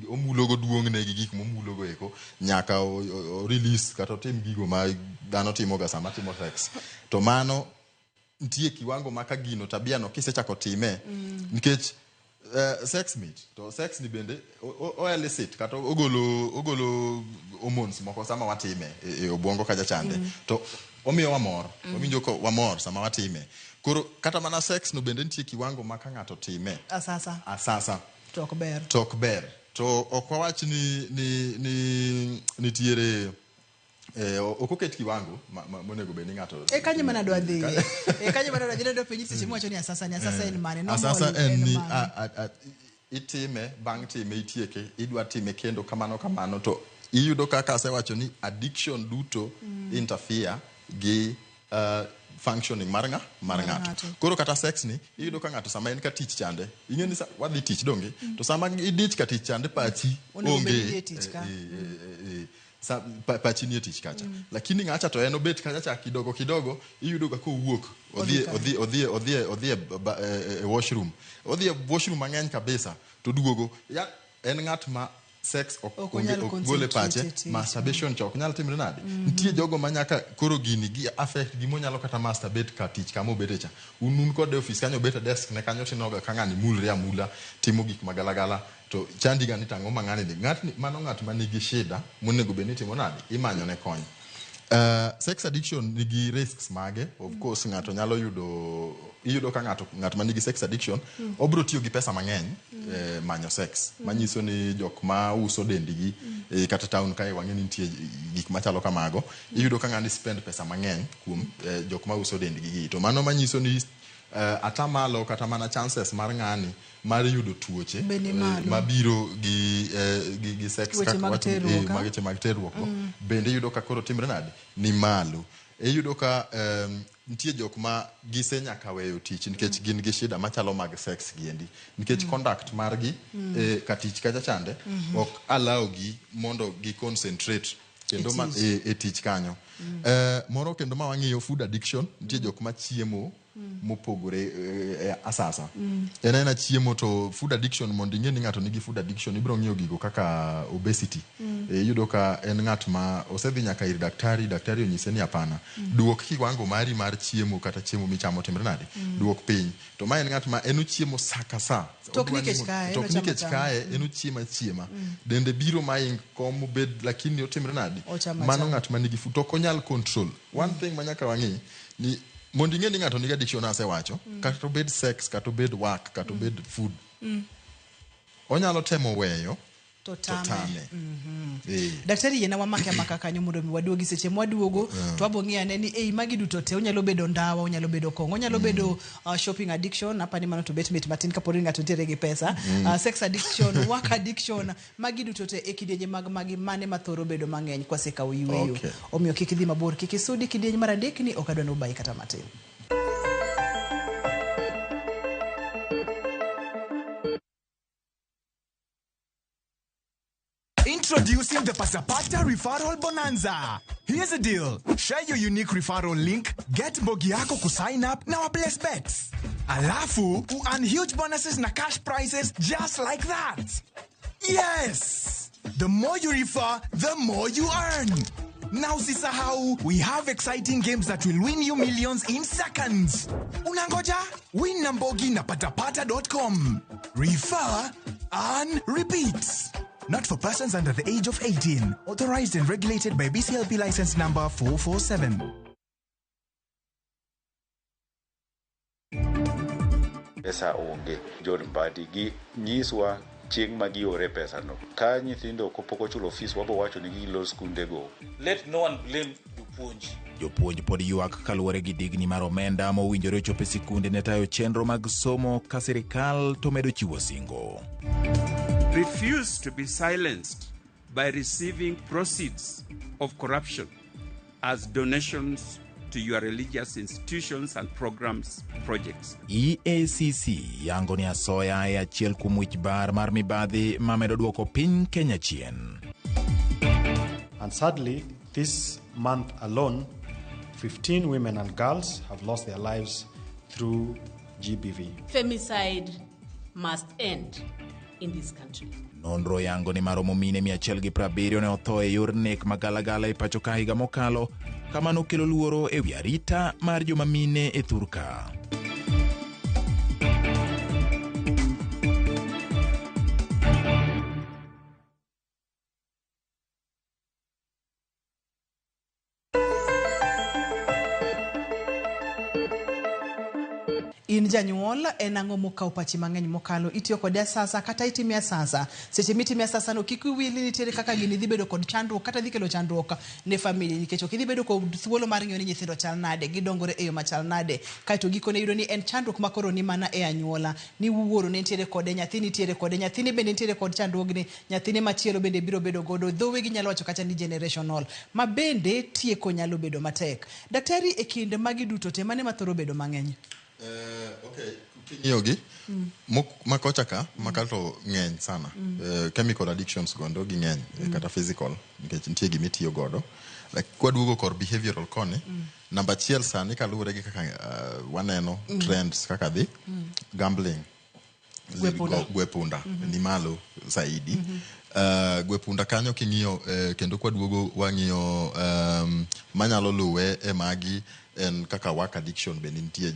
omulogo duong'ne gi gik momulogo eko nyaka o release kata otim gigo ma dhano timoga sama timo sex. To mano nitie kiwango ma ka gino tabia no kisechako time, nikech sex mit to sex ni bende o elicit kata ogolo hormones moko sama watime e obwongo kacha chande, to omiyo wamor, wawinjo ka wamor sama watime. Koro kata mana sex no bende nitie kiwango ma ka ng'ato time asasa asasa to ok ber. To ok ber. To ok wawach ni nitiere ok oket kiwango monego bed ni ng'ato E kanyo mana adwa dhiye. E kanyo mana adwa dhiye, adwa penji seche miwacho ni asasa ni asasa en mane? Normal Asasa en ni mane? Itime, bang' time itieke, idwa time kendo kamano kamano, to iyudo kaka asewacho ni addiction duto interfere gi functioning mar ng'a mar ng'ato. Ng'ato. Koro kata sex ni iyudo ka ng'ato sama en ka tich chande, ing'e ni wadhi tich donge, to sama idich ka tich chande pachi Onego bed onge ni idhi e tich ka. Pachi nie tich kacha, lakini ng'acha to en obet kacha cha kidogo kidogo, iyudo ga kowuok odhi Odhi odhi odhi odhi odhi e washroom, odhi e washroom mang'eny kabisa to duogo ya en ng'at ma sex ok Ok onge onyal ok gole concentrate pache. e tich. Masturbation cha ok nyal timre nade. Nitie jogo ma nyaka koro gini gi affect gimonyalo kata masturbate ka tich kama obete cha, un kode e office kanyo, obet e desk ne kanyo, tinenoga ka ng'ani mulre amula timo gik magalagala to chandi ga ni tang'o ma ng'ani ni ng'atni mano ng'at ma nigi shida monego bed ni timo nade, imanyo ne kony. Sex addiction nigi risks mage. Of course ng'ato nyalo yudo, iyudo ka ng'ato ng'at ma nigi sex addiction obro tiyo gi pesa mang'eny manyo sex, manyiso ni jok ma uso dendgi kata town kae wang'e ni nitie gik machalo kamago. Iyudo ka ng'ani spend pesa mang'eny kuom jok ma uso dendgi gi, to mano manyiso ni atamalo kata mana chances mar ng'ani mar yudo tuoche Be ni malo. Mabiro gi sex Tuoche kaka mag terruok, ah? Weche mag terruok go bende iyudo ka koro timre nade ni malo. Iyudo ka nitie jok ma gise nyaka weyo tich nikech gin gi shida machalo mag sex giendi, nikech conduct margi ka tich kacha chande ok allow gi mondo gi concentrate kendo E tich. e tich kanyo. Moro kendo ma wang'iyo food addiction, nitie jok ma chiemo mopogore asasa. En aena chiemo to food addiction, mondo ing'e ni ng'ato nigi food addiction, ibiro ng'iyo gigo kaka obesity. Iyudo ka en ng'at ma osedhi nyaka ir daktari, daktari onyise ni hapana, duok kiwango mari mar chiemo kata chiemo michamo timre nade, duok piny. To ma en ng'at ma en ochiemo sa ka sa. Tok Odwa ni nikech kae, en tok ochamo nikech achama. Kae, en ochiemo achiema. Dende biro maing kom obed, lakini otimre nade? Ochamo Mano achama. ng'at ma nigi food, to ok onyal control. One thing ma nyaka wang'i ni mondo ing'e ni ng'ato nigi addiction asewacho, kata obed sex, kata obed work, kata obed food. Onyalo temo weyo To to tame. tame. Daktari yiena wamake amaka kanyo mondo mi waduogi. Seche mwaduogo to wabo ng'iyo ane ni ei magi duto te onyalo bedo ndawa, onyalo bedo kong'o, onyalo bedo shopping addiction, apani mano to bet mit matin kapo ni ng'ato nitiere gi pesa, sex addiction, work addiction, magi duto te e kidienje mag magi mane mathoro bedo mang'eny kwasekawo yueyo. Omiyo kik idhi mabor, kik isudi kidieny mar adek ni ok adwa ni ubayi kata matin. Introducing the Pasapata Referral Bonanza. Here's a deal. Share your unique referral link, get mbogi yako kusign up na waplace bets. Alafu, earn huge bonuses na cash prizes just like that. Yes! The more you refer, the more you earn. Now usisahau, we have exciting games that will win you millions in seconds. Unangoja? Win na Mbogi na patapata.com. Refer, earn, repeat. Not for persons under the age of 18. Authorized and regulated by BCLP license number 447. Pesa onge. John Mbadi gi nyiswa chieng' ma giore pesano. Ka nyithindo pok ochulo fees wabo wacho ni gilor skundego. Let no one blame jopuonj. Jopuonj pod ywak kaluwore gi digni mar omenda mowinjore ochop e sikunde ne tayo chenro mag somo ka sirikal to medo chiwo singo. Refuse to be silenced by receiving proceeds of corruption as donations to your religious institutions and programs projects. EACC yango ni asoya e achiel kuom wich bar mar mibadhi mamedo duoko piny Kenya chien. And sadly, this month alone, 15 women and girls have lost their lives through GBV. Femicide must end in this country. Nonro yango ni maromo mine 170 ne otho e yor nek magalagala e pacho ka higa mokalo, kamano kelo luoro e wi arita mar joma mine e thurka. In janyuol en ang'o mokawo pachi mang'eny mokalo itiyo kode asasa kata itime asasa seche mitime asasa no kik wiyi wil ni nitiere kaka gini dhi bedo kod chandruok kata dhi kelo chandruok ne family nikech ok idhi bedo kod thuolo mar ng'iyo ni nyithindo chal nade gidongore e yo machal nade kaeto gikone iyudo ni en chandruok makoro ni mana e anyuola ni wuoro ne nitiere kode nyathi nitiere kode nyathini bende nitiere kod chandruogni nyathine machielo bende biro bedo godo dhowe ginyalo wacho kata ni generational ma bende tieko nyalo bedo matek daktari e kind magi duto te mane mathoro bedo mang'eny? Okay, king'iyogi makocha ka makato ng'eny sana. Chemical addictions gondo gi ng'eny kata physical nikech nitie gima itiyo godo. Like kwaduogo kor behavioral koni, namba achiel sani kaluwore gi kaka waneno trends kaka dhi, gambling, Gwe punda. Gwe punda ni malo zaidi. Gwe punda kanyo king'iyo kendo kwaduogo wang'iyo manyalo luwe e magi en kaka work addiction bende nitie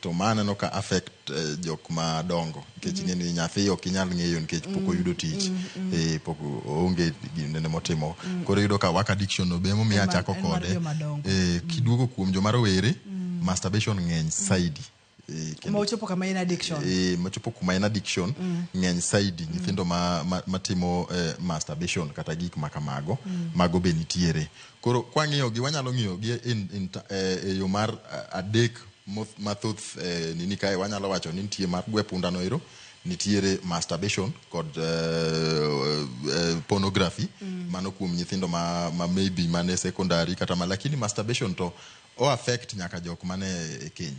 to ma aneno ka affect jok madongo nikech ing'e ni nyathi ok inyal ng'eyo nikech pok oyudo tich pok oonge ginene motimo koro iyudo ka work addiction no be emomiyo achako En mar kode joma dongo. Kiduogo kuom joma rowere masturbation ng'eny saidi Ma ochopo kama en addiction. Machopo kuma en addiction ng'eny saidi nyithindo matimo masturbation kata gik ma kamago mago be nitiere. Koro kwang'iyo gi wanyalo ng'iyo gi e yo mar adek mathoth nini kae wanyalo wacho ni nitie mar gwe punda no ero nitiere masturbation kod pornography mano kuom nyithindo ma maybe mane secondary kata ma lakini masturbation to o affect nyaka jok mane e keny.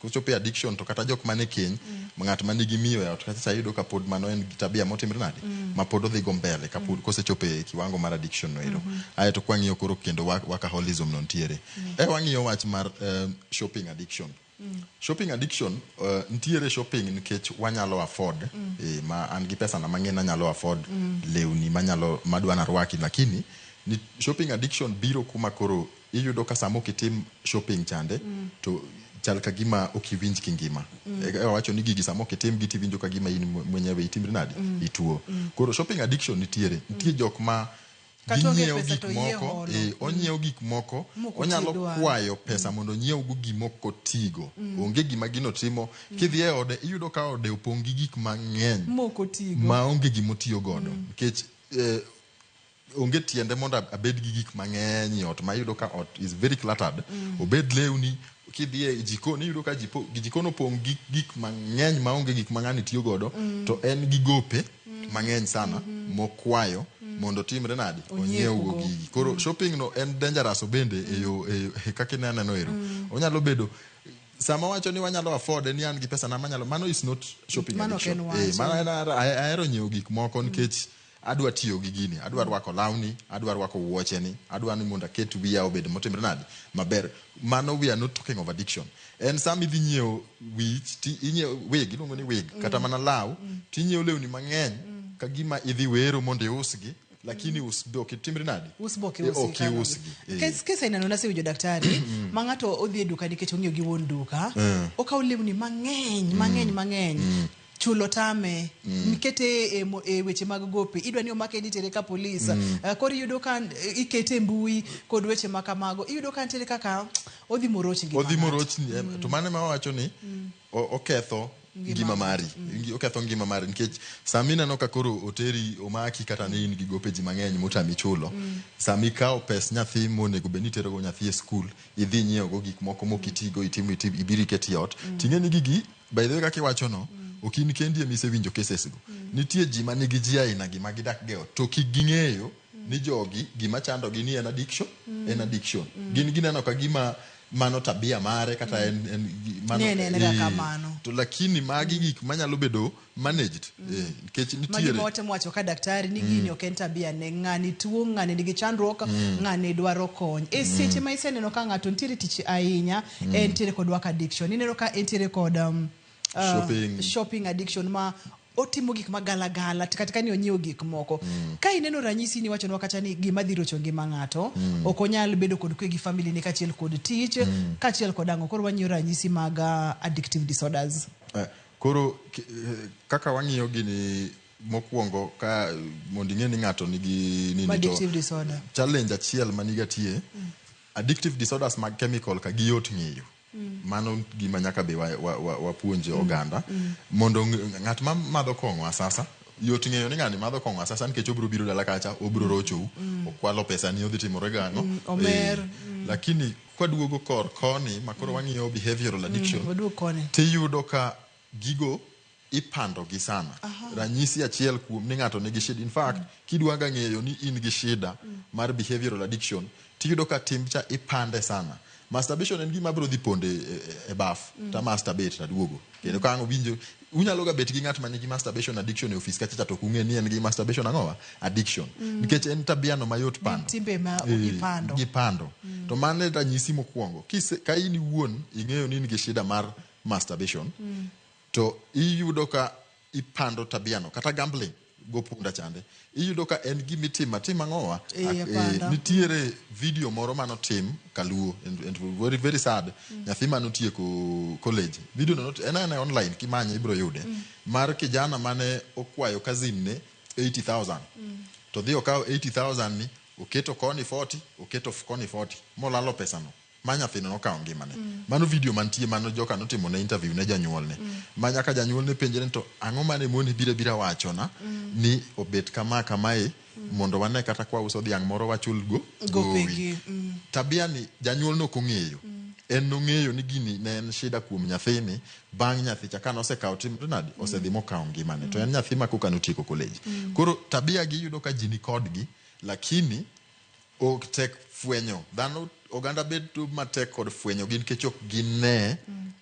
Kochopo e addiction to kata jok mane keny ng'at manigi miyo e ot kata sa iyudo ka pod mano en tabia motimre nade ma pod odhi go mbele kapod kosechopo e kiwango mar addiction no ero. Aeto kwang'iyo koro kendo workaholism no nitiere. Wang'iyo wach mar shopping addiction. Shopping addiction nitiere shopping nikech wanyalo afford ma an gi pesa na mang'eny anyalo afford lewni manyalo madwa narwaki lakini ni shopping addiction biro kuma koro iyudo ka sama ok itim shopping chande to chal ka gima ok iwinj kingima. Wacho ni gigi sama ok itim gi tiwinjo ka gima in mwenyewe itimri nade ituo. Koro shopping addiction nitiere nitie jok ma ginyiewo gik moko onyiewo gik moko onyalo kwayo pesa mondo onyiew go gimoko tigo onge gima gino timo kidhi e ode iyudo ka ode opong' gi gik mang'eny ma onge gimotiyo godo nikech onge tiende mondo abed gi gik mang'eny e ot ma iyudo ka ot is very cluttered. Obed lewni kidhi e jikon iyudo ka jikon opong' gi gik mang'eny ma onge gik ma ng'ani tiyo godo to en gi gope mang'eny sana mokwayo mondo timre nade onyiew go gigi. Koro shopping no en dangerous bende e yo kaka ineno ero. Onyalo bedo sama wacho ni wanyalo afford ni an gi pesa na manyalo mano is not shopping addiction. Mano ahero nyiewo gik moko nikech adwa tiyo gi gini, adwa rwako lawni, adwa rwako wuocheni, adwa ni mondo aket wiya obed motimre nade maber. Mano we are not talking of addiction. En sama idhi nyiewo wich ti inyiewo wig, iluongo ni wig kata mana law tinyiewo lewni mang'eny Ka gima idhi wero mondo iusgi, lakini us be ok itimri nadi? Us be ok Eh, iusi ok kaka- iusgi. Eh. Kes ineno nasewinjo daktari ma ng'ato odhi e duka nikech ong'iyo gi wuon duka okawo lewni mang'eny mang'eny mang'eny chulo tame nikete e weche mag gope idwa ni omake ni itere ka polis. Koro iyudo ka ikete e mbui kod weche ma kamago, iyudo ka nitiere kaka odhi moroch ngima odhi ng'ato. Morochni to mano ema wawacho ni oketho ngima mari. Oketho ngima mari nikech sama ineno ka koro oteri omaki kata ni in gi gope ji mang'eny motami chulo, sama ikawo pes nyathi monego bed ni iterogo nyathi e skul idhi nyiewogo gik moko mokitigo itimo ibiro iketi e ot ting'e ni gigi, by the way, kaka iwachono ok in kendi ema isewinjo cases go. Nitie ji manigi ji aina gi ma gidak go e ot to kik ging'eyo ni jogi gima chandogi ni en addiction. En addiction. Gin gineno ka gima mano tabia mare kata en mano, Ni en en ga kamano. To lakini magi gik manyalo bedo managed nikech Magi nitiere ma watemo wacho ka daktari ni gini ok en tabia ne ng'ani, tuo ng'ani nigi chandruok, ng'ani dwaro kony e seche ma iseneno ka ng'ato nitiere tich ahinya, entiere kod work addiction, ineno ka entiere kod Shopping. Shopping addiction ma otimo gik magalagala kata ka ni onyiewo gik moko. Ka ineno ranyisi ni wachonwa kata ni gima dhi rocho ngima ng'ato, ok onyal bedo kod kwe gi family ne kaachiel kod tich kaachiel kod ang'o. Koro wang'iyo ranyisi mag addictive disorders. Koro kaka wang'iyo gini mokwongo ka mondo ing'e ni ng'ato nigi nini to addictive disorder challenge achiel maniga tie addictive disorders mag chemical ka giyot ng'eyo. Mano gima nyaka be wapuonje oganda mondo ng'at ma madho kong'o asasa yot ng'eyo ni ng'ani madho kong'o asasa nikech obiro biro dala kacha obiro rochou okwalo pesa ni odhi timore gang'o. Omer. Lakini kwaduogo kor koni makoro wang'iyo behavioral addiction waduog koni tiyudo ka gigo ipando gi sana. Ranyisi achiel kuom ni ng'ato nigi shida, in fact kidwa ga ng'eyo ni in gi shida mar behavioral addiction tiyudo ka tim cha ipande sana. Masturbation en gima biro dhi ponde e baf ta masturbate taduogo kendo ka ang' owinjo unyalo ga bet gi ng'at ma nigi masturbation addiction e ofis kacha cha to ok ung'e ni en gi masturbation ang'owa addiction nikech en tabia no mayot pando. Timbe ma ipando. Gipando. To mano e ranyisi mokwongo. Ka in iwuon ing'eyo ni in gi shida mar masturbation to iyudo ka ipando tabia no. Kata gambling go punda chande iyudo ka en gimitimo atima ang'owa. Apanda. Nitiere video moro manotim kaluo and very, very sad. Nyathi manotieko college, video no en aena online kimanye ibiro yude mar kijana mane okwayo cousin ne 80,000 to dhi okawo 80,000 ni oketo koni 40 oketo koni 40 molalo pesano ma nyathino nokawo ngimane. Mano video mantie mano joka notimo ne interview ne janyuolne ma nyaka janyuolne penjre ni to ang'o mane moni biro bira wachona ni obet kama kamae mondo wane kata kwa uso dhiang' moro wachul go gowi. Gopegi. Tabia ni janyuol nok ong'eyo. En nong'eyo ni gini ne en shida kuom nyathini bang' nyathi cha kanosekawo tim to nadi osedhi mokawo ngimane to en nyathi ma koka notieko college. Koro tabia gi yudo ka ji ni kodgi lakini ok tek fwenyo dhano oganda bedo matek kod fwenyo gi nikech ok gine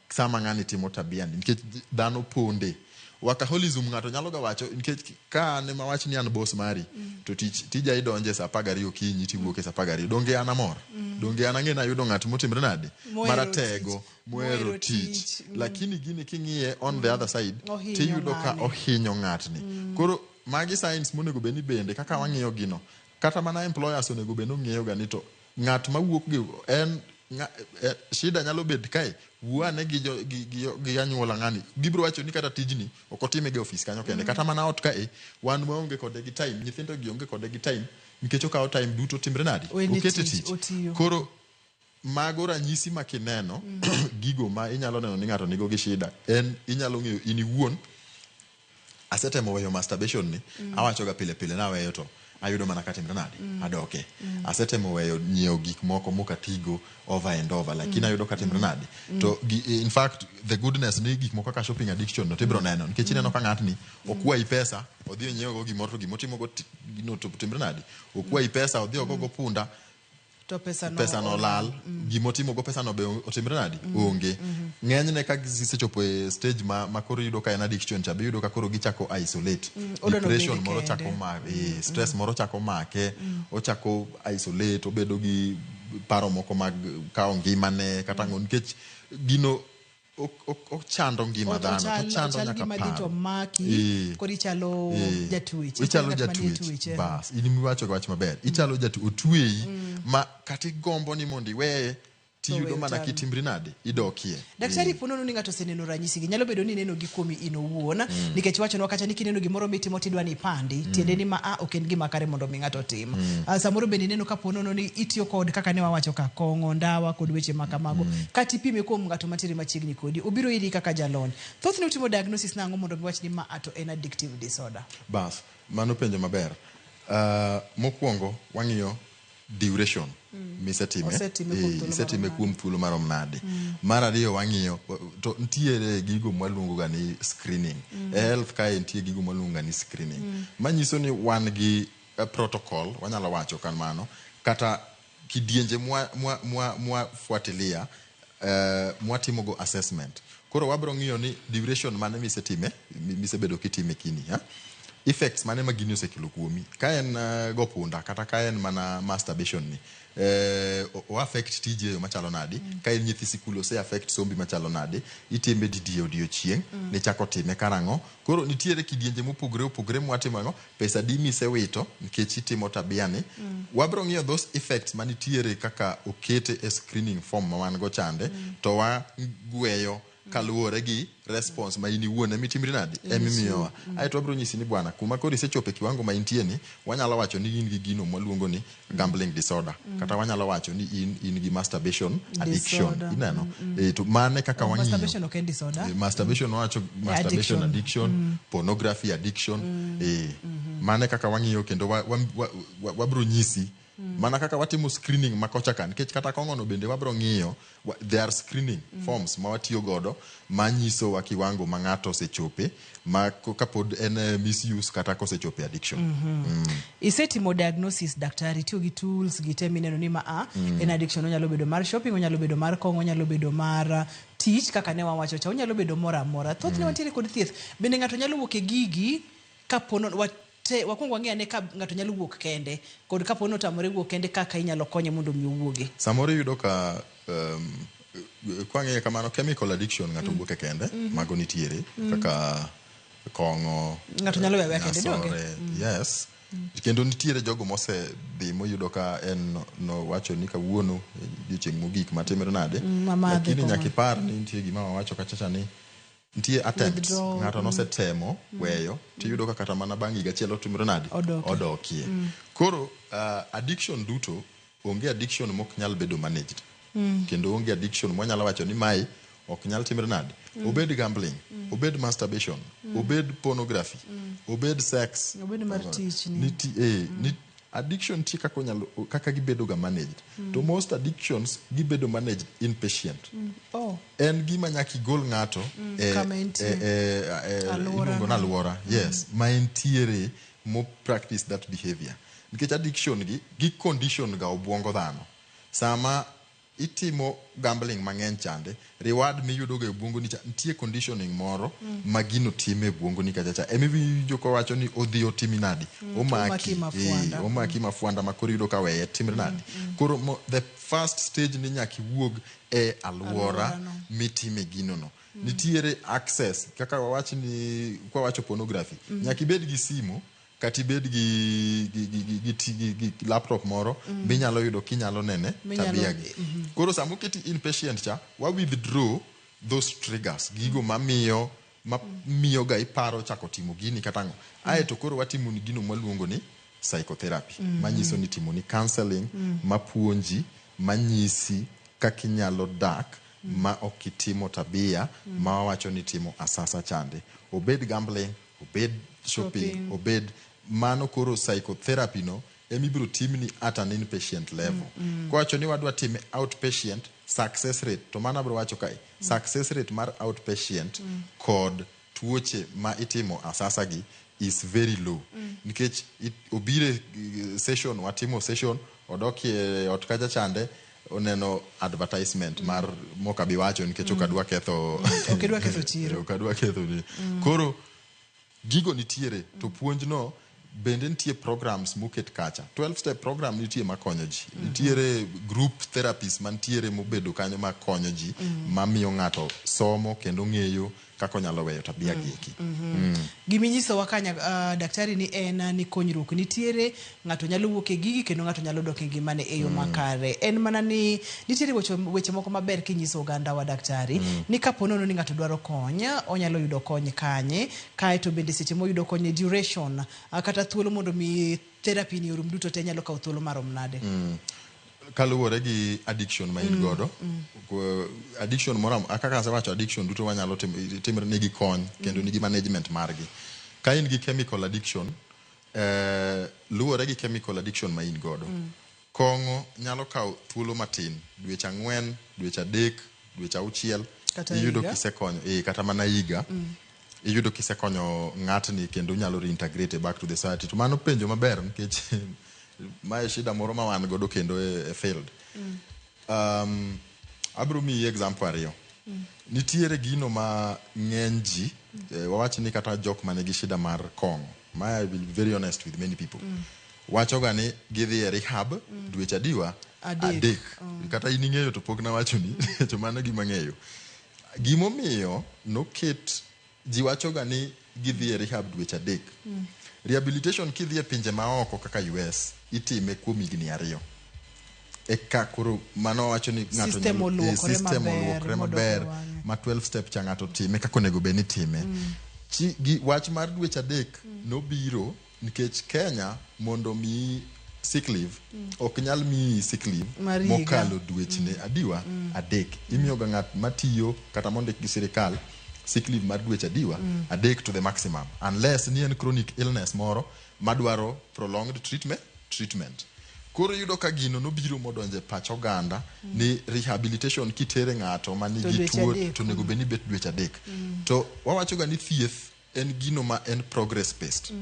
sama ng'ani timo tabia ni nikech dhano ponde. Workaholism ng'ato nyalo ga wacho nikech ka an ema wach ni an boss mari to tich tija idonje saa 12 okinyi tiwuok e saa 12 donge an amor donge an ang'e nayudo ng'at motimre nade Mohero maratego tich. mohero Mohero tich tich. Lakini gini king'iye on the other side Ohinyo tiyudo ka ng'ani. ohinyo ng'atni. Koro magi signs monego bed ni bende kaka wang'iyo gino kata mana employers onego bed ni ong'eyo ga ni to ng'at mawuok gi en shida nyalo bet kae wuo ane gi, jo, gi anyuola ng'ani gibiro wacho ni kata tijni ok otime ga e ofis kanyo kende kata mana ot kae wan waonge kode gi time nyithindo gi onge kode gi time nikech okawo time duto timre nadi Wene okete tich, tich otiyo. Koro mago ranyisi ma kineno gigo ma inyalo neno ni ng'ato nigo gi shida en inyalo ng'eyo in iwuon asetemo weyo masturbation ni awacho ga pile pile naweyo to ayudo mana katimre nade adoke asetemo weyo nyiewo gik moko mokatigo over and over lakini ayudo katimre nade to in fact the goodness ni gik moko kaka shopping addiction no tibiro neno nikech ineno ka ng'atni okwayi pesa odhi onyiewo go gimoro to gimotimogo gino to timre nade okwayi pesa odhi ogogo punda to pesa no pesa no lal gimotimo go pesa no be otimre nadi onge. Ng'enyne ka gisechopo e stage ma koro iyudo ka en addiction cha be iyudo ka koro gichako isolate odwa nobed depression moro kende. chako stress moro chako make ochako isolate obedo gi paro moko mag kawo ngimane kata ang'o nikech gino Ochando ngima dhano, to ochando Ochal nyaka gima dhi to paro. maki, koro ichalo jatwech. Ichalo ng'at manie jatwech twech, eh. Bas, in miwacho wach maber, ichalo jatwech, otweyi ma kata igombo ni mondo iweye, tiyudo weyo mana tami. Kitimri nade idokie. Daktari, po nono ni ng'ato oseneno ranyisi gi, nyalo bedo ni ineno gi kuomi in owuon, nikech wachonwa kacha ni kineno gimoro mitimo tidwa ni ipandi, tiende ni ma a ok en gima kare mondo mi ng'ato otim. Ah, samoro bende ineno ka po nono ni itiyo kod kaka ne wawacho ka kong'o, ndawa kod weche ma kamago, kata ipime kuom ng'ato mantiere machiegni kodi, obiro iri kaka jalony. Thothne utimo diagnosis nang'o mondo mi wach ni ma a to en addictive disorder? Bas, mano penjo maber. Mokwongo wang'iyo duration misetime. Osetime kuom thuolo isetime marom kuom thuolo marom nade. Mar ariyo wang'iyo to ntiere gigo mwaluongo ga ni screening. E health kae nitie gigo mwaluongo ga ni screening, manyiso ni wan gi protocol, wanyalo wacho kamano, kata kidienje mwa fuatilia, mwatimogo assessment. Koro wabro ng'iyo ni duration mane misetime, misebedo kitime kini, ha? Effects mane ma gini osekelo kuomi, ka en go punda kata ka en mana masturbation ni, o affect tiji e yo machalo nade, ka en nyithi sikul ose affect sombi machalo nade, itime didi e odiochieng', nichako time karang'o. Koro nitiere kidienje mopogore opogore mwatimo ang'o, pesa di misewito nikech itimo tabia ni. Wabro ng'iyo those effects manitiere kaka okete e screening form ma wan go chande, to wagweyo kaluwore gi response ma in iwuon emitimri nade, emimiyowa. Aeto wabro nyisi ni bwana, kuma koro isechopo e kiwango ma intie ni, wanyalo wacho ni in gi gino mwaluongo ni gambling disorder, kata wanyalo wacho ni in gi masturbation addiction. Disorder. Ineno? To mane kaka wang'iyo. Masturbation ok en disorder. Masturbation, wawacho masturbation Addiction. Addiction, pornography addiction. Mane kaka wang'iyo kendo wabro nyisi mana kaka watimo screening ma kocha ka, nikech kata kong'ono bende wabro ng'iyo there are screening forms ma watiyo godo manyisowa kiwango ma ng'ato osechope ma kapod en misuse kata kosechope addiction. Isetimo diagnosis, daktari, tiyo gi tools gi te mineno ni ma a en addiction. Onyalo bedo mar shopping, onyalo bedo mar kong'o, onyalo bedo mar tich kaka ne wawacho cha, onyalo bedo moro amora. Thothne wantiere kod thieth bende ng'ato nyalo wuok e gigi kapo no wate wakwong wang'e ane ka ng'ato nyalo wuok kende kod kapo ni otamore wuok kende, kaka inyalo konye mondo mi owuogi. Samoro iyudo ka kwang'iye kamano, chemical addiction ng'ato wuok e kende, mago nitiere kaka kong'o. Ng'ato nyalo weyo aweya kende, donge? Nyasore, yes. Kendo nitiere jogo mosedhi moyudo ka en nowacho ni kawuono e odiochieng' mogik matimre nade, Mamadhe lakini kong'o. Nyaka ipar ni nitie gima wawacho kachacha ni nitie attempts. Withdrawal, Ng'ato nosetemo weyo, tiyudo ka kata mana bang' higa achiel otimre nade? Odokie. Odokie. Koro addiction duto, onge addiction mok nyal bedo managed, kendo onge addiction mwanyalo wacho ni mae ok nyal timre nade. Obed gambling, obed masturbation, obed pornography, obed sex, Obed mar tich ni. Addiction nitie kaka onyalo, kaka gibedo ga managed, to most addictions gibedo managed inpatient. Oh. En gima nyaka igol ng'ato e, Kama entie. e Alwora iluongo no. ni alwora, yes, ma entiere mo practice that behavior, nikech addiction gi condition ga obwongo dhano. Sama itimo gambling mang'eny chande, reward miyudo ga e obwongoni cha, nitie conditioning moro ma gino timo e obwongoni kacha cha, emiwinjo kowacho ni odhi otimi nadi, omaki. Omaki mafwanda. Omaki mafwanda ma koro iyudo ka weye timre nade. Koro the first stage ni nyaka iwuog e alwora Alworano. mitime gino no. Nitiere access, kaka wawach ni kwawacho pornography, nyaka ibed gi simu kata ibed gi laptop moro minyalo yudo kinyalo nene tabia gi. Koro sama oketi inpatient cha, wa withdraw those triggers, gigo mamiyo ma ga iparo chako timo gini kata ang'o. Aeto koro watimo ni gino mwaluongo ni psychotherapy, manyiso ni timo ni counseling, mapuonji, manyisi kaka inyalo dak ma ok itimo tabia ma wawacho ni timo asasa chande, obed gambling, obed shopping, Shopping. Obed mano. Koro psychotherapy no emibiro timni at an inpatient level. Kowacho ni wadwa time outpatient, success rate, to mano abiro wacho kae, success rate mar outpatient kod tuoche ma itimo asasa gi is very low, nikech obire session, watimo session, odok e ot kacha chande, oneno advertisement mar mokabi wacho nikech ok adwa ketho. Ok idwa ketho chiro. Ok adwa ketho ni. Koro gigo nitiere to puonj no. Bende nitie programs moket kacha. 12 step program nitie makonyo ji. Nitiere group therapies mantiere mobedo kanyo makonyo ji, mamiyo ng'ato somo kendo ng'eyo kaka onyalo weyo tabia gi eki. Giminyisowa kanya daktari ni en ni konyruok nitiere, ng'ato nyalo wuok e gigi kendo ng'ato nyalo dok e ngimane e yo makare. En mana ni nitiere weche moko maber kinyiso oganda wa daktari ni kapo nono ni ng'ato dwaro kony, onyalo yudo kony kanye, kaeto bende seche moyudo kony e duration kata thuolo mondo mi therapy ni orum duto te nyalo kawo thuolo marom nade? Kaluwore gi addiction ma in godo, addiction moro kaka asewacho, addiction duto wanyalo timre nigi kony kendo nigi management margi. Ka in gi chemical addiction, luwore gi chemical addiction ma in godo. Kong'o nyalo kawo thuolo matin, dweche 4, dweche 3, dweche 6, Kata iyudo higa. kisekonyo, kata mana higa. Iyudo kisekonyo ng'atni kendo nyalo reintegrate back to the society. To mano penjo maber nikech mae shida moro ma wan godo kendo e field. Abiro miyi example ariyo. Nitiere gino ma ng'eny ji, wawach ni kata jok manigi shida mar kong'o. Ma I will be very honest with many people. Wachoga ni gidhi e rehab dweche adiwa? 3. 3. Kata in ing'eyo to pok nawachoni, to mano gima ang'eyo. Gimomiyo noket ji wachoga ni gidhi e rehab dweche 3. Rehabilitation kidhi e pinje maoko kaka US itime kuom higni 2. Eka koro mano wacho ni ng'ato System oluokore system maber, oluokore modok maber e wang'e. ma 12 step cha ng'ato time kaka onego bed ni time. Wach mar dweche 3 nobiro nikech Kenya mondo miyi sick leave ok nyal miyi sick leave Mar higa. mokalo dwechne adiwa 3. Imiyoga ng'at matiyo kata mondik gi sirikal sick leave mar dweche adiwa 3 to the maximum, unless ni en chronic illness moro madwaro prolonged treatment. Koro iyudo ka gino nobiro modonjo e pach oganda ni rehabilitation kitere ng'ato ma To nigi dweche tuo 3. to onego bed ni bet dweche 3. To wawachoga ni thieth en gino ma en progress based.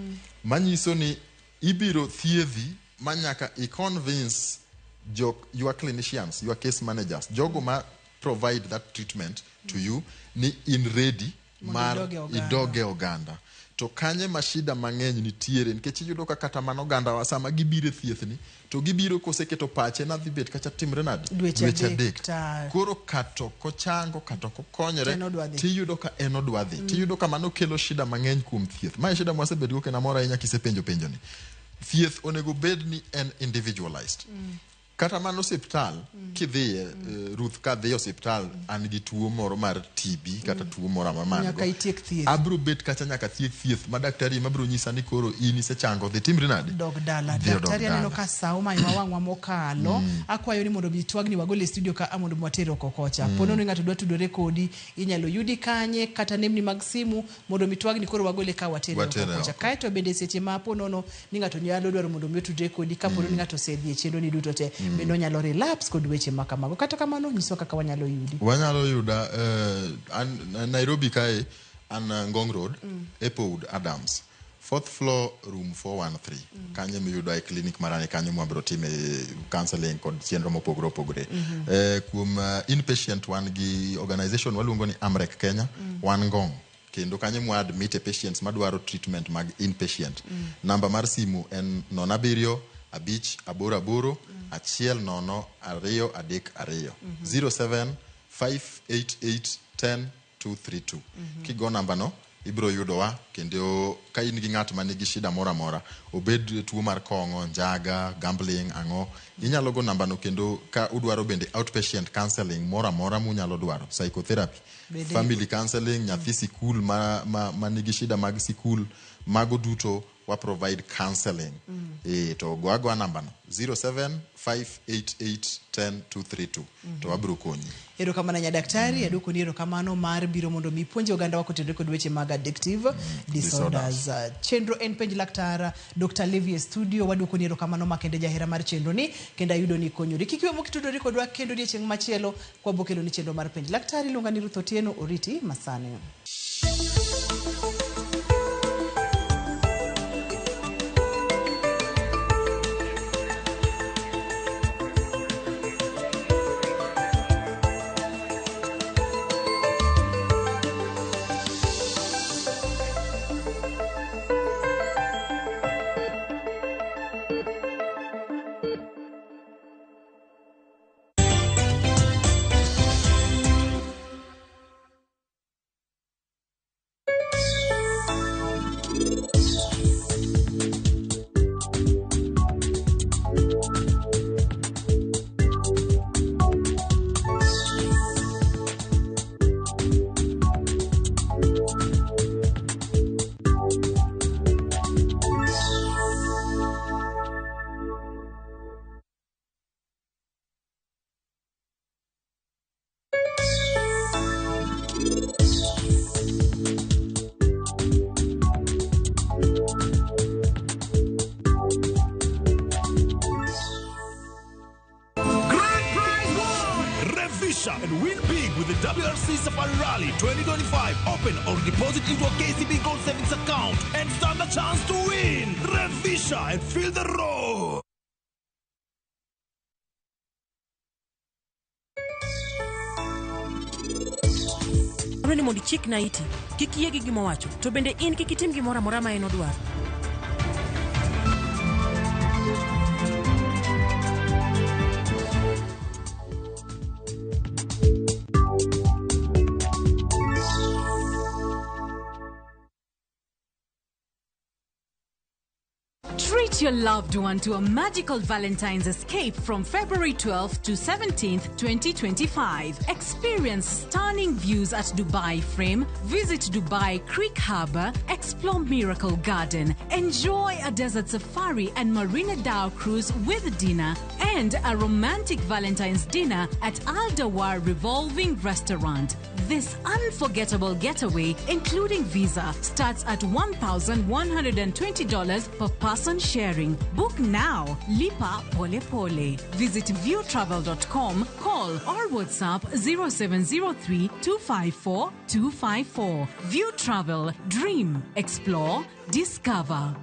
Manyiso ni ibiro thiedhi ma nyaka i convince your clinicians, your case managers, jogo ma provide that treatment to you ni in ready Mondo mar idog e oganda. idog e oganda. To kanye ma shida mang'eny nitiere nikech iyudo ka kata mana oganda wa sama gibiro e thieth ni to gibiro koseketo pache nadhi bet kacha timre nade? Dweche 3 Koro kato kochango kato kokonyore To en odwa dhi. tiyudo ka en odwa dhi. Tiyudo ka mano kelo shida mang'eny kuom thieth. Mae shida mwasebetgo kendo amor ahinya kisepenjo penjo ni. Thieth onego bed ni en individualized. Kata mana osiptal kidhiye, Ruth, kadhi e osiptal an gi tuo moro mar TB kata tuo moro amora ma an Nyaka go. itiek thieth. Abiro bet kacha nyaka tiek thieth ma daktari ema biro nyisa ni koro in isechango dhi timri nade? Dog dala. Dhi odog Daktari aneno dala. ka sa omayowa wang'wa mokalo. Akwayo ni mondo mi twagni wagol e studio ka mondo mi water oko kocha. Po nono ni ng'ato dwa tudore kodi, inyalo yudi kanye kata nembni mag simu mondo mi twagni koro wagole ka watere oko Watere kocha. oko. Kaeto bende seche ma po nono ni ng'ato nyalo dwaro mondo mi otudre kodi kapo ni ng'ato osedhi e chenro ni duto te, bende onyalo relapse kod weche ma kamago. Kata kamano nyiswa kaka wanyalo yudi. Wanyalo yuda an Nairobi kae an Ngong Road, Applewood Adams, 4th floor, room 413. Kanyo miyudo e clinic marani kanyo mwabiro time counseling kod chenro mopogore opogore. Kuom inpatient wan gi organization waluongo ni Amrec Kenya, wan Ngong. Kendo kanyo mwa admit e patients madwaro treatment mag inpatient. Namba mar simu en 07 5 8 8 1 0 2 3 2 07 588 10 232. Kigo namba no ibiro yudowa kendo ka in gi ng'at ma nigi shida moro amora, obed tuo mar kong'o, njaga, gambling, ang'o, inyalo go namba no kendo ka udwaro bende outpatient counseling moro amora munyalo dwaro, psychotherapy, Bende- family counseling, nyathi sikul ma nigi shida mag sikul, mago duto wa provide counseling. To go agoa namba no 07 588 10 232 to wabiro konyi. Erokamano nya daktari, aduoko ni erokamano mar biro mondo mi puonje oganda wa kotenore kod weche mag addictive disorders. Chenro en penj laktar Dr. Levi e studio, waduoko ni erokamano makende jahera mar chenro ni kendo ayudo ni konyori. Kik iwe mokitudori kodwa kendo odiechieng' machielo kwabiro kelo ni chenro mar penj laktar. Iluonga ni Ruth Otieno, oriti masani. Revisha and win big with the WRC Safari Rally 2025. Open or deposit into a KCB Gold Savings account and stand a chance to win. Revisha and feel the roar. Dwarore ni mondo ichikna iti, kik iyie gi gima owacho, to bende in kik itim gimoro amora ma en odwaro. Treat your loved one to a magical Valentine's escape from February 12th to 17th, 2025. Experience stunning views at Dubai Frame, visit Dubai Creek Harbour, explore Miracle Garden, enjoy a desert safari and Marina Dhow cruise with dinner, and a romantic Valentine's dinner at Al Dawar Revolving Restaurant. This unforgettable getaway, including visa, starts at $1,120 per person sharing. Book now. Lipa Pole Pole. Visit viewtravel.com, call or WhatsApp 0703 254 254. View Travel. Dream. Explore. Discover.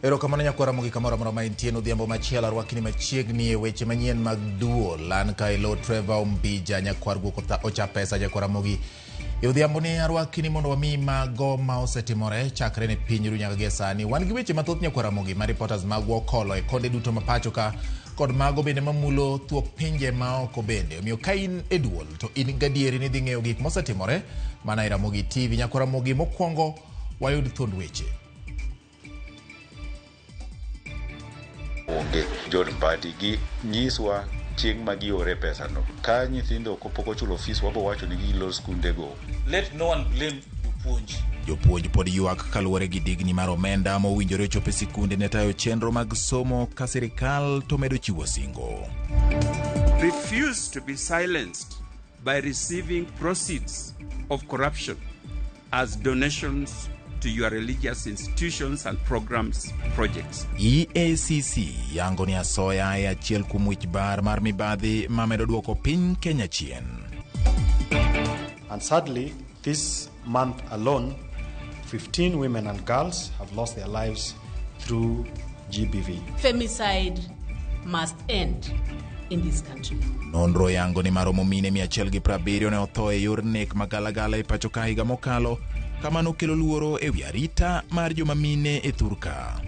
Erokamano nyakwara Ramogi kamoro amora ma intie odhiambo machielo arwakni machiegni e weche manyien mag duol. An ka ilo Trevor Ombija nyakwar guok ocha pesa nyakwar Ramogi. E odhiambo ni arwakni mondo wami mago ma osetimore chakre ne piny ru nyaka gie sani. Wan gi weche mathoth nyakwar Ramogi ma reporters magwa okolo e konde duto ma pacho ka kod mago bende mamulo thuok pinje ma oko bende. Omiyo ka in e duol to in gadieri ni idhi ng'eyo gik mosetimore mana e Ramogi TV. Nyakwar Ramogi mokwongo wayud thuond weche. Onge John Mbadi gi nyiswa chieng' ma giore pesano. Ka nyithindo pok ochulo fees wabo wacho ni gilor skundego. Let no one blame jopuonj. Jopuonj pod ywak kaluwore gi digni mar omenda mowinjore chopo e sikunde ne tayo chenro mag somo ka sirikal to medo chiwo singo. Refuse to be silenced by receiving proceeds of corruption as donations to your religious institutions and programs projects. EACC yango ni asoya e achiel kuom wich bar mar mibadhi mamedo duoko piny Kenya chien. And sadly, this month alone, 15 women and girls have lost their lives through GBV. Femicide must end in this country. Nonro yango ni maromo mine 170 ne otho e yor nek magalagala e pacho ka higa mokalo. Kamano kelo luoro e wi arita mar joma mine e thurka.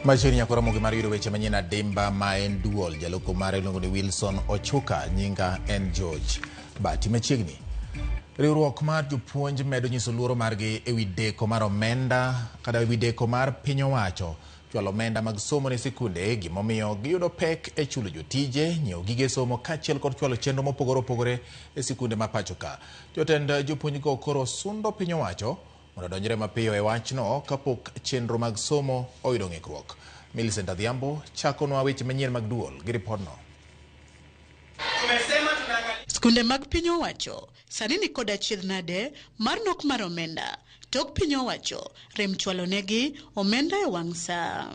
Machiegni nyakwar Ramogi mar yudo weche manyien adimba ma en duol. Jaloko mare iluongo ni Wilson Ochuka, nyinga en George Bati. Machiegni riwruok mar jopuonj medo nyiso luoro margi ewi deko mar omenda kata ewi deko mar piny owacho chwalo omenda mag somo ne sikunde, gimomiyo giyudo pek e chulo jotije, nyiewo gige somo kaachiel kod chwalo chenro mopogore opogore e sikunde ma pacho ka. Jotend jopuonjgo koro sundo piny owacho mondo odonjre mapiyo e wachno kapok chenro mag somo oyudo ng'ikruok. Millicent Adhiambo chakonwa weche manyien mag duol gi ripodno. Skunde mag piny owacho sani ni kod achiedh nade mar nok mar omenda tok piny owacho rem chwalo negi omenda e wang' saa.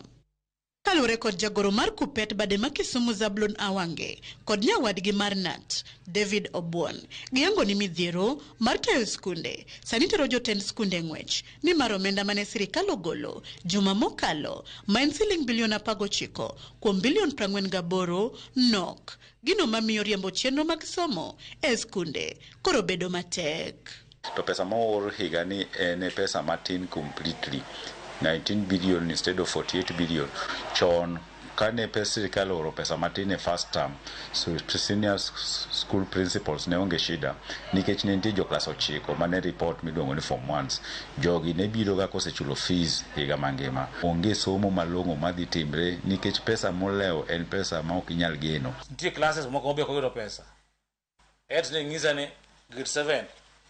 Kaluwore kod jagoro mar Kuppet bade ma Kisumu Zablon Awange kod nyawadgi mar KNUT David Obuon giyango ni midhiero mar tayo skunde sani tero jotend skunde ng'wech nimar omenda mane sirikal ogolo juma mokalo ma en siling bilion 19 kuom bilion 48 nok, gino mamiyo riembo chenro mag somo e skunde koro bedo matek. To pesa moor higa ni en pesa matin completely, 19 billion instead of 48 billion. Chon kane pes sirikal ooro pesa matin e first term, so senior school principals ne onge shida nikech ne nitie jo klas 9 mane report miluongo ni form 1s. Jogi ne biro ga kosechulo fees higa mangima. Onge somo malong'o madhi timre nikech pesa molewo en pesa ma ok inyal geno. Nitie classes moko mabe ok oyudo pesa. Et ne ng'isa ni grade 7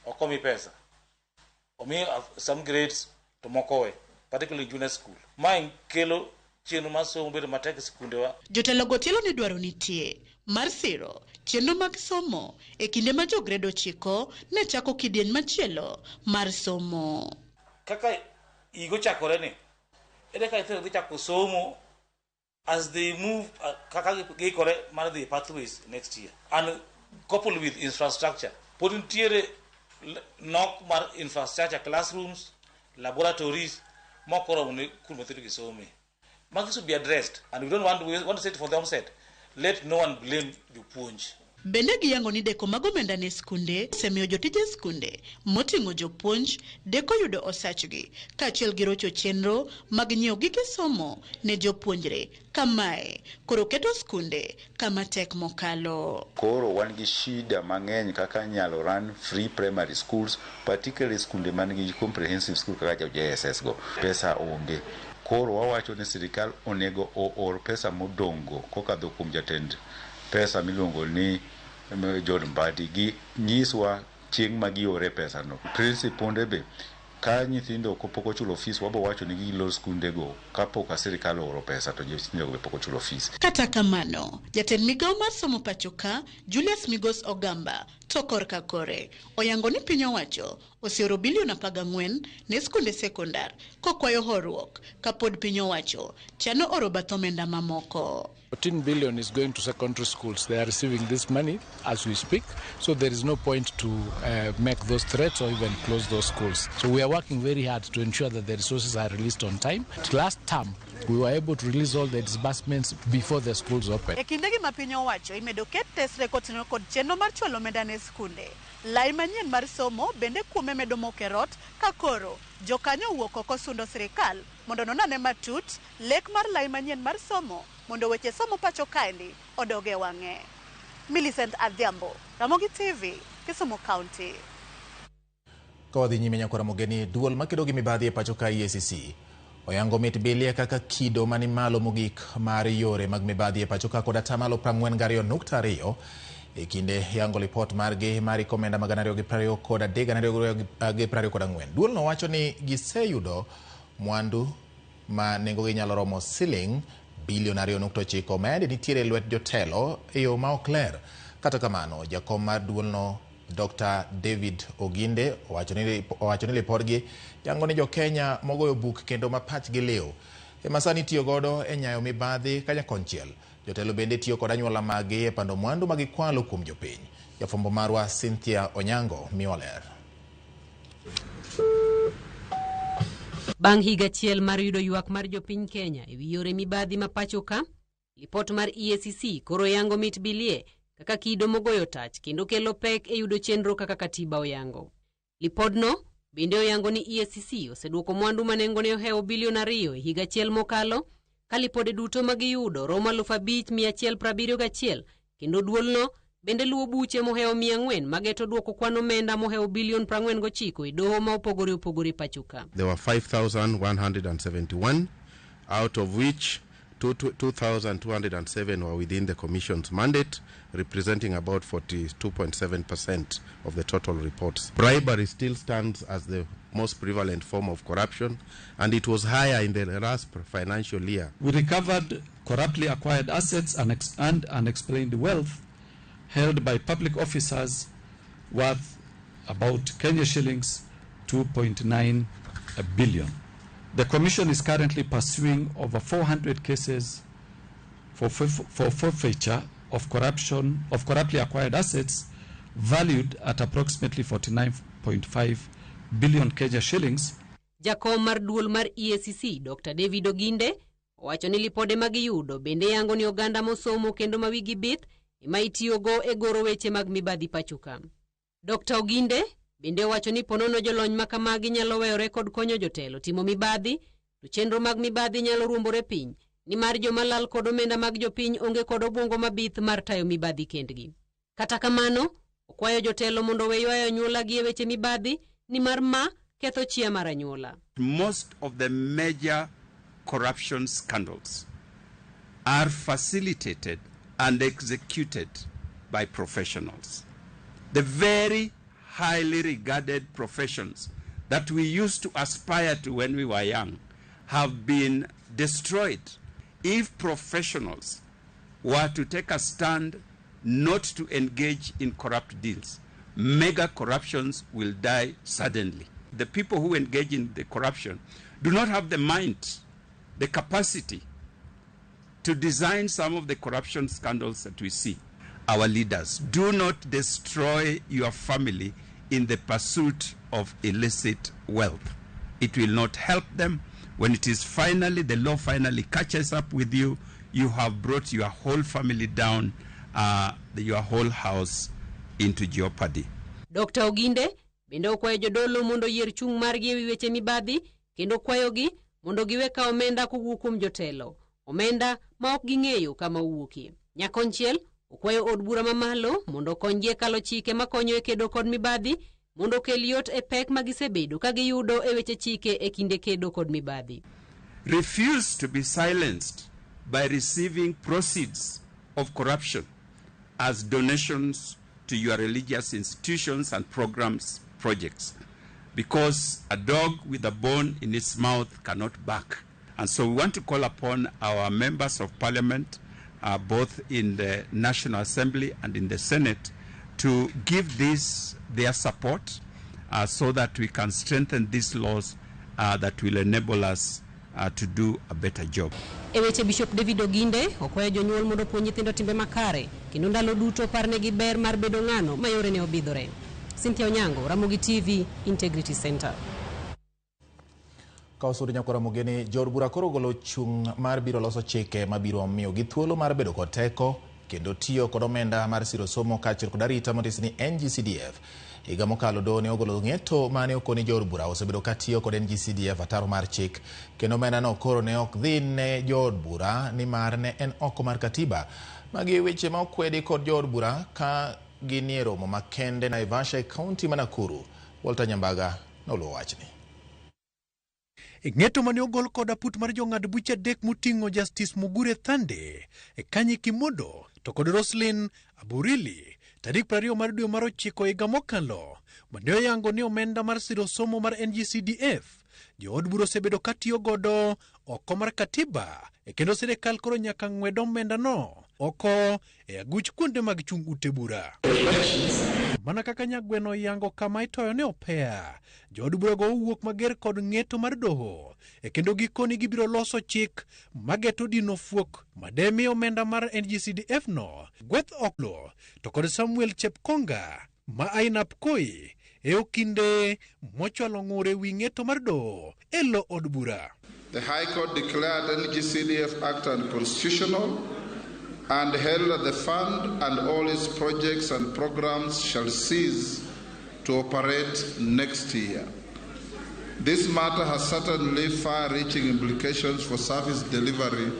ok omi pesa. Omi some grades to moko we, particularly junior school. Mae kelo chenro mar somo bedo matek e skundewa. Jotelo go tielo ni dwaro nitie mar siro chenro mag somo e kinde ma jo grade 9 ne chako kidieny machielo mar somo. Kaka higa ochakore ni, ere kaka nyithindo dhi chako somo as they move, kaka giikore mar dhi pathways next year. And coupled with infrastructure, pod nitiere nok mar infrastructure, classrooms, laboratories, mok oromo ne kuonde ma nyithindo gi some. Magi should be addressed, and we don't want, we want to say it for the onset, let no one blame jopuonj. Bende giyango ni deko mag omenda ne skunde osemiyo jotije skunde moting'o jopuonj deko yudo osachgi kaachiel gi rocho chenro mag nyiewo gige somo ne jopuonjre. Kamae koro keto skunde kama tek mokalo. Koro wan gi shida mang'eny kaka nyalo run free primary schools, particularly skunde man gi comprehensive school kaka jo JSS go. Pesa onge. Koro wawacho ni sirikal onego oor pesa modong'go kokadho kuom jatend pesa miluongo ni John Mbadi, gi nyiswa chieng' ma giore pesa no. Principunde be ka nyithindo pok ochulo fees, wabo wacho ni gilor skundego kapok sirikal ooro pesa to nyithindo be pok ochulo fees. Kata kamano, jatend migawo mar somo pacho ka Julius Migos Ogamba to korka kore oyango ni piny owacho oseoro bilion 14 ne skunde sekondar kokwayo horuok kapod piny owacho chano oro bath omenda mamoko. 14 billion is going to secondary schools. They are receiving this money as we speak, so there is no point to make those threats or even close those schools. So we are working very hard to ensure that the resources are released on time. Last term, we were able to release all the disbursements before the schools open. E kindegi ma piny owacho imedo ket tesre kotenore kod chenro mar chwalo omenda ne skunde. Lai manyien mar somo bende kuome medo mokerot ka koro jokanyo owuok oko sundo sirikal mondo nonane matut lek mar lai manyien mar somo mondo weche somo pacho kaendi odog e wang'e. Millicent Adhiambo, Ramogi TV, Kisumu County. Ka wadhi nyime nyakwara Mogeni, duol makedo gi mibadhi e pacho ka EACC oyango mit bilie kaka kido mani malo mogik mar yore mag mibadhi e pacho ka kod atamalo 42.2 e kinde yango lipot margi mar omenda mag 2023 2024. Duol no wacho ni giseyudo mwandu ma nengogi nyalo romo siling bilion 2.9 ma yande nitiere e lwet jotelo e yo ma ok ler. Kata kamano, jakom mar duolno Dr. David Oginde owacho ni lipodgi yango ni jo-Kenya mogoyo buk kendo ma pachgi liw ema sani itiyo godo e nyayo mibadhi kanyakonchiel. Jotelo bende tiyo kod anyuola maggi e pando mwandu ma gikwalo kuom jopiny. Jafwambo marwa Cynthia Onyango miwa ler. Bang' higa achiel mar yudo ywak mar jopiny Kenya ewi yore mibadhi ma pacho ka, lipot mar EACC koro yango mit bilie kaka kido mogoyo tach kendo kelo pek e yudo chenro kaka katiba oyango. Lipodno bende oyango ni EACC oseduoko mwandu ma nengone ohewo bilion 2 e higa achiel mokalo, ka lipode duto ma giyudo romo 5171 kendo duolno bende luwo buche mohewo 400 mageto duoko kwan omenda mohewo bilion 49 e doho ma opogore opogore pacho ka. There were 5,171, out of which 2,207 were within the Commission's mandate, representing about 42.7% of the total reports. Bribery still stands as the most prevalent form of corruption, and it was higher in the last financial year. We recovered corruptly acquired assets and unexplained wealth held by public officers worth about Kenya shillings 2.9 billion. The Commission is currently pursuing over 400 cases for forfeiture of corruption of corruptly acquired assets valued at approximately 49.5 billion Kenya shillings. Jakom mar duol mar EACC Dr. David Oginde owacho ni lipode magiyudo bende yango ni oganda mosomo kendo ma wigi bith ema itiyogo e goro weche mag mibadhi pachoka. Dr. Oginde bende owacho ni ponono jolony ma kamagi nyalo weyore kod konyo jotelo timo mibadhi, to chenro mag mibadhi nyalo ruombore piny nimar joma lal kod omenda mag jopiny onge kod obwongo mabith mar tayo mibadhi kendgi. Kata kamano, okwayo jotelo mondo owe ywayo anyuolagi e weche mibadhi nimar ma ketho chia mar anyuola. Most of the major corruption scandals are facilitated and executed by professionals. The very highly regarded professions that we used to aspire to when we were young have been destroyed. If professionals were to take a stand not to engage in corrupt deals, mega corruptions will die suddenly. The people who engage in the corruption do not have the mind, the capacity to design some of the corruption scandals that we see. Our leaders, do not destroy your family in the pursuit of illicit wealth. It will not help them. When it is finally, the law finally catches up with you, you have brought your whole family down, your whole house into jeopardy. Dr. Oginde bende okwayo jodolo mondo oyier chung' margi ewi weche mibadhi kendo kwayogi mondo giwe kawo omenda kowuok kuom jotelo, omenda ma ok ging'eyo kama owuokie. Nyakonchiel okwayo od bura mamalo mondo okonygi e kalo chike makonyo e kedo kod mibadhi mondo okel yot e pek ma gisebedo ka giyudo e weche chike e kinde kedo kod mibadhi. Refuse to be silenced by receiving proceeds of corruption as donations to your religious institutions and programs, projects, because a dog with a bone in its mouth cannot bark. And so we want to call upon our members of parliament, both in the National Assembly and in the Senate, to give this their support so that we can strengthen these laws that will enable us to do a better job. E weche Bishop David Oginde okwayo jonyuol mondo opuonj nyithindo timbe makare kendo ndalo duto parnegi ber mar bedo ng'ano ma yorene obidhore. Cynthia Onyango, Ramogi TV, Integrity Center. Ka osuri nyakwar Ramogi ni jood bura koro ogolo chung' mar biro loso chike mabiro miyogi thuolo mar bedo kod teko kendo tiyo kod omenda mar siro somo kaachiel kod arita mondisi ni NGCDF. Higa mokalo doho ne ogolo ng'eto mane okoni jood bura osebedo ka tiyo kod NGCDF ataro mar chik kendo omenda no koro ne ok dhi ne jood bura nimar ne en oko mar katiba. Magi weche ma okwedi kod jood bura ka ginie romo makende Naivasha e kaunti ma Nakuru. Walter Nyambaga noluwo wachni. E ng'eto mane ogol kod aput mar jong'ad buche adek moting'o Justice Mugure Thande, Kanyi Kimondo to kod Roslyn Aburili tarik 20 mar dwe mar ochiko higa mokalo, mane oyango ni omenda mar siro somo mar NGCDF jood bura osebedo katiyo godo oko mar katiba e kendo sirikal koro nyaka ng'wed omendano oko e aguch kuonde mag chung' ute bura. Mana kaka nyagweno yango kama itoyo ne opea, jood burago owuok mager kod ng'eto mar doho e kendo gikoni gibiro loso chik mageto dino fuok mademi omenda mar NGCDF no Gweth Oklo to kod Samuel Chepkonga ma Ainabkoi e okinde mochwalo ng'ur e wi ng'eto mar doho e lo od bura. The High Court declared NGCDF Act unconstitutional and held that the fund and all its projects and programs shall cease to operate next year. This matter has certainly far-reaching implications for service delivery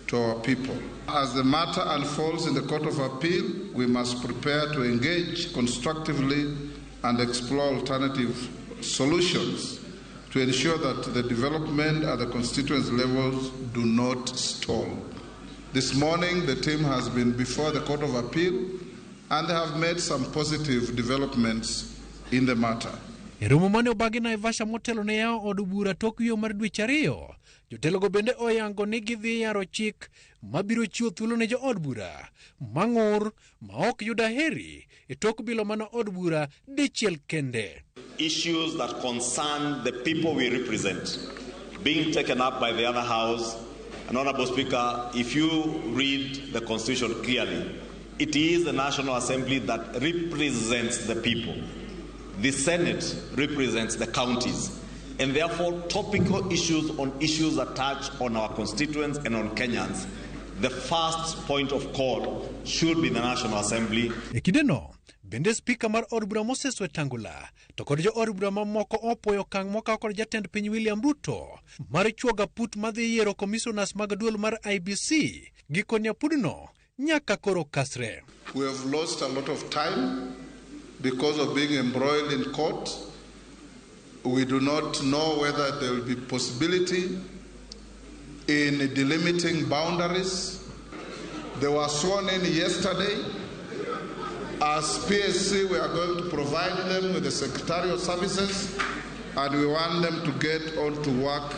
to our people. As the matter unfolds in the Court of Appeal, we must prepare to engage constructively and explore alternative solutions to ensure that the development at the constituency levels do not stall. This morning, the team has been before the Court of Appeal and they have made some positive developments in the matter. E romo mane obagi Naivasha motelo ne yawo od bura tok yweyo mar dweche ariyo, jotelogo bende oyango ni gidhi yaro chik mabiro chiwo thuolo ne jood bura mang'ur ma ok yud aheri e tok bilo mana od bura dichiel kende. Issues that concern the people we represent being taken up by the other house. And Honorable Speaker, if you read the Constitution clearly, it is the National Assembly that represents the people. The Senate represents the counties. And therefore, topical issues on issues that touch on our constituents and on Kenyans, the first point of call should be the National Assembly. E kindeno, bende spika mar od bura Moses Wetangula to kod jo od bura mamoko opuoyo okang' mokaw kod jatend piny William Ruto mar chuogo aput madhi yiero commissioners mag duol mar IEBC. Gikone apudno nyaka koro kasre. We have lost a lot of time because of being embroiled in court. We do not know whether there will be possibility in delimiting boundaries. They were sworn in yesterday. As PSC, we are going to provide them with the secretarial services, and we want them to get on to work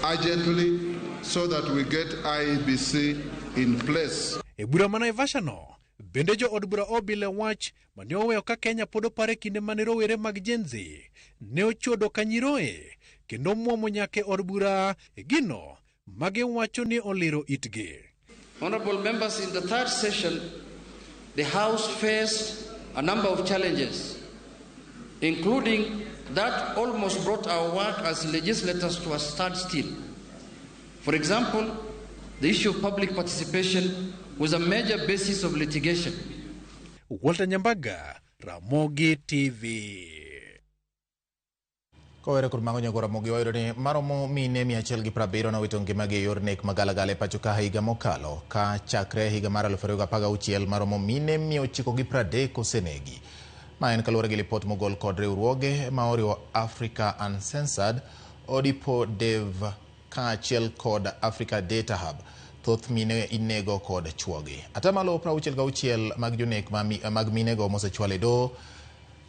urgently so that we get IEBC in place. E bura ma Naivasha no, bende jo od bura obile wach mane oweyo ka Kenya pod opare kinde mane rowere mag Gen Z ne ochodo ka nyiroye kendo muomo nyaka e od bura e gino magiwacho ni oliro itgi. Honorable members, in the third session, the House faced a number of challenges, including that almost brought our work as legislators to a standstill. For example, the issue of public participation was a major basis of litigation. Walter Nyambaga, Ramogi TV. Kowere kod mago nyako Ramogi wayudo ni maromo mine 170 nowito ngimagi e yor nek magalagala e pacho ka higa mokalo ka chakre higa mar 2016 maromo mine 930 osenegi. Ma en kaluwore gi lipot mogol kod riwruoge ma oriwo Africa Uncensored, Odipo Dev kaachiel kod Africa Data Hub. Thoth mine inego kod chuogi. Atamalo 66 mag jonek mag minego mosechwal e doho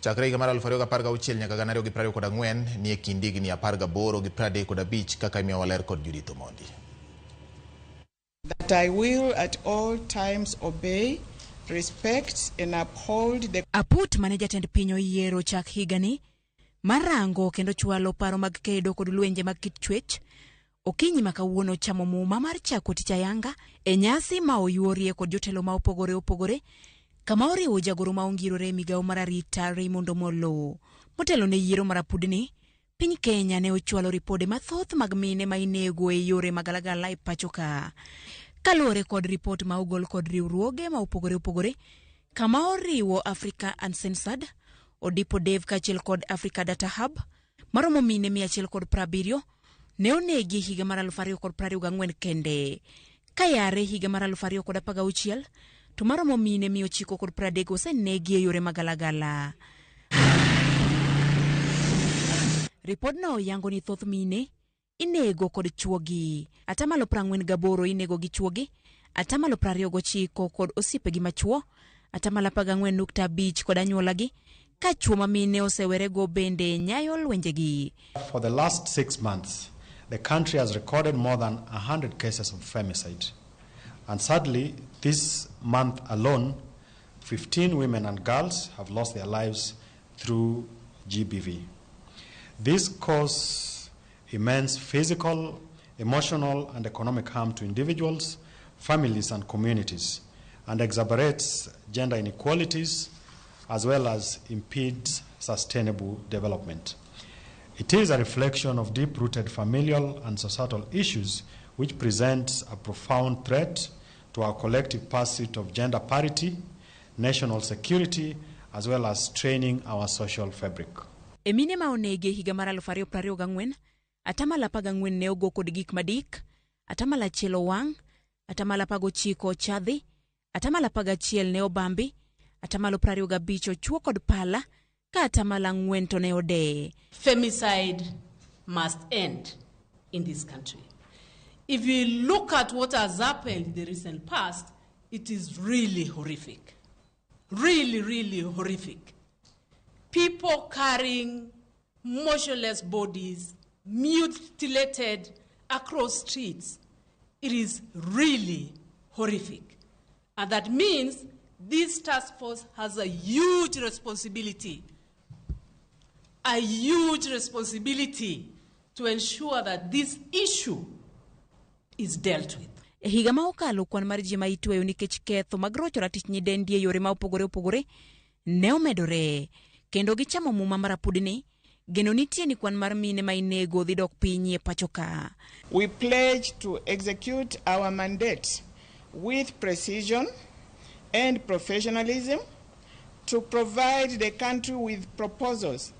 chakre higa mar 2016 nyaka 2024 nie kind higni 18 gi 35 kaka imiyowa ler kod Judith Omondi. That I will at all times obey, respect and uphold the Aput mane jatend piny oyiero chak higani mar rango kendo chwalo paro mag kedo kod lwenje mag kit chwech. Okinyi ma kawuono chamo muma mar chako tich ayanga e nyasi ma oyuorie kod jotelo ma opogore opogore kama oriwo jagoro ma ongirore e migawo mar arita Raymond Omolo. Motelo ne yiero mar apudni, piny Kenya ne ochwalo ripode mathoth mag mine ma inego e yore magalagala e pacho ka. Kaluwore kod ripot ma ogol kod riwruoge ma opogore opogore kama oriwo Africa Uncensored, Odipo Dev kaachiel kod Africa Data Hub, maromo mine 170 ne onegi e higa mar 2024 kende. Kayare higa mar 2016 to maromo mine 930 osenegi e yore magalagala. Ripodno yango ni thoth mine inego kod chuogi. Atamalo 48 inego gi chuogi, atamalo 29 kod osiepegi machuo, atamalo 14.5 kod anyuolagi, ka chuo ma mine osewerego bende nyayo lwenjegi. For the last 6 months, the country has recorded more than 100 cases of femicide. And sadly, this month alone, 15 women and girls have lost their lives through GBV. This causes immense physical, emotional, and economic harm to individuals, families, and communities, and exacerbates gender inequalities as well as impedes sustainable development. It is a reflection of deep-rooted familial and societal issues which presents a profound threat to our collective pursuit of gender parity, national security, as well as straining our social fabric. E mine ma onegi e higa mar 2024, atamalo 14 ne ogo kod gik madik, atamalo 1 owang', atamalo 19 ochadhi, atamalo 11 ne obambi, atamalo 25 ochuo kod pala, ka atamalo 4 to ne odeye. Femicide must end in this country. If you look at what has happened in the recent past, it is really horrific. Really, really horrific. People carrying Motionless bodies, mutilated across streets. It is really horrific. And that means this task force has a huge responsibility to ensure that this issue is dealt with. E higa ma okalo kwan mar ji ma itweyo nikech ketho mag rocho ratich nyidendi e yore ma opogore opogore ne omedore kendo gichamo muma mar apudni. Geno nitie ni kwan mar mine ma inego dhi dok piny e pacho ka. We pledge to execute our mandate with precision and professionalism to provide the country with proposals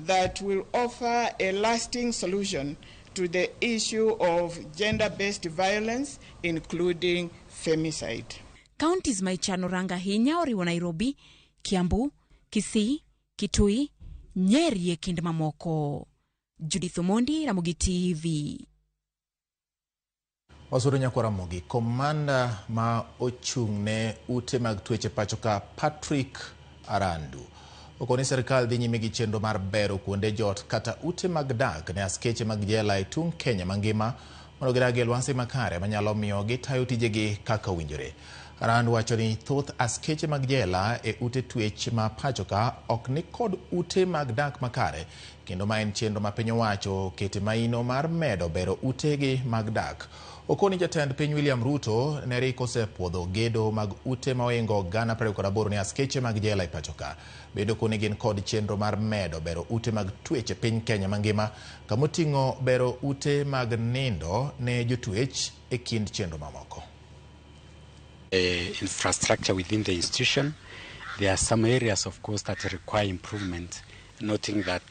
that will offer a lasting solution to the issue of gender-based violence, including femicide. Counties ma ichano rango ahinya oriwo Nairobi, Kiambu, Kisii, Kitui, Nyeri e kind mamoko. Judith Omondi, Ramogi TV. Wasudo nyakwa Ramogi, komanda ma ochung' ne ute mag tweche pacho ka Patrick Arandu okoni sirikal dhi nyime gi chenro mar bero kuonde jot kata ute mag dak ne askeche mag jela e tung' Kenya mangima mondo gidag e lwasi makare manyalo miyo gitayo tijegi kaka owinjore. Arandu wacho ni thoth askeche mag jela e ute twech ma pacho ka ok ni kod ute mag dak makare kendo ma en chenro ma piny owacho kete maino mar medo bero utegi mag dak. Okoni jatend piny William Ruto ne rik osepuodho gedo mag ute ma ohingo 28,000 ne askeche mag jela e pacho ka. Bende okoni gin kod chenro mar medo bero ute mag twech e piny Kenya mangima kamoting'o bero ute mag nindo ne jotwech e kind chenro mamoko. Infrastructure within the institution. There are some areas, of course, that require improvement, noting that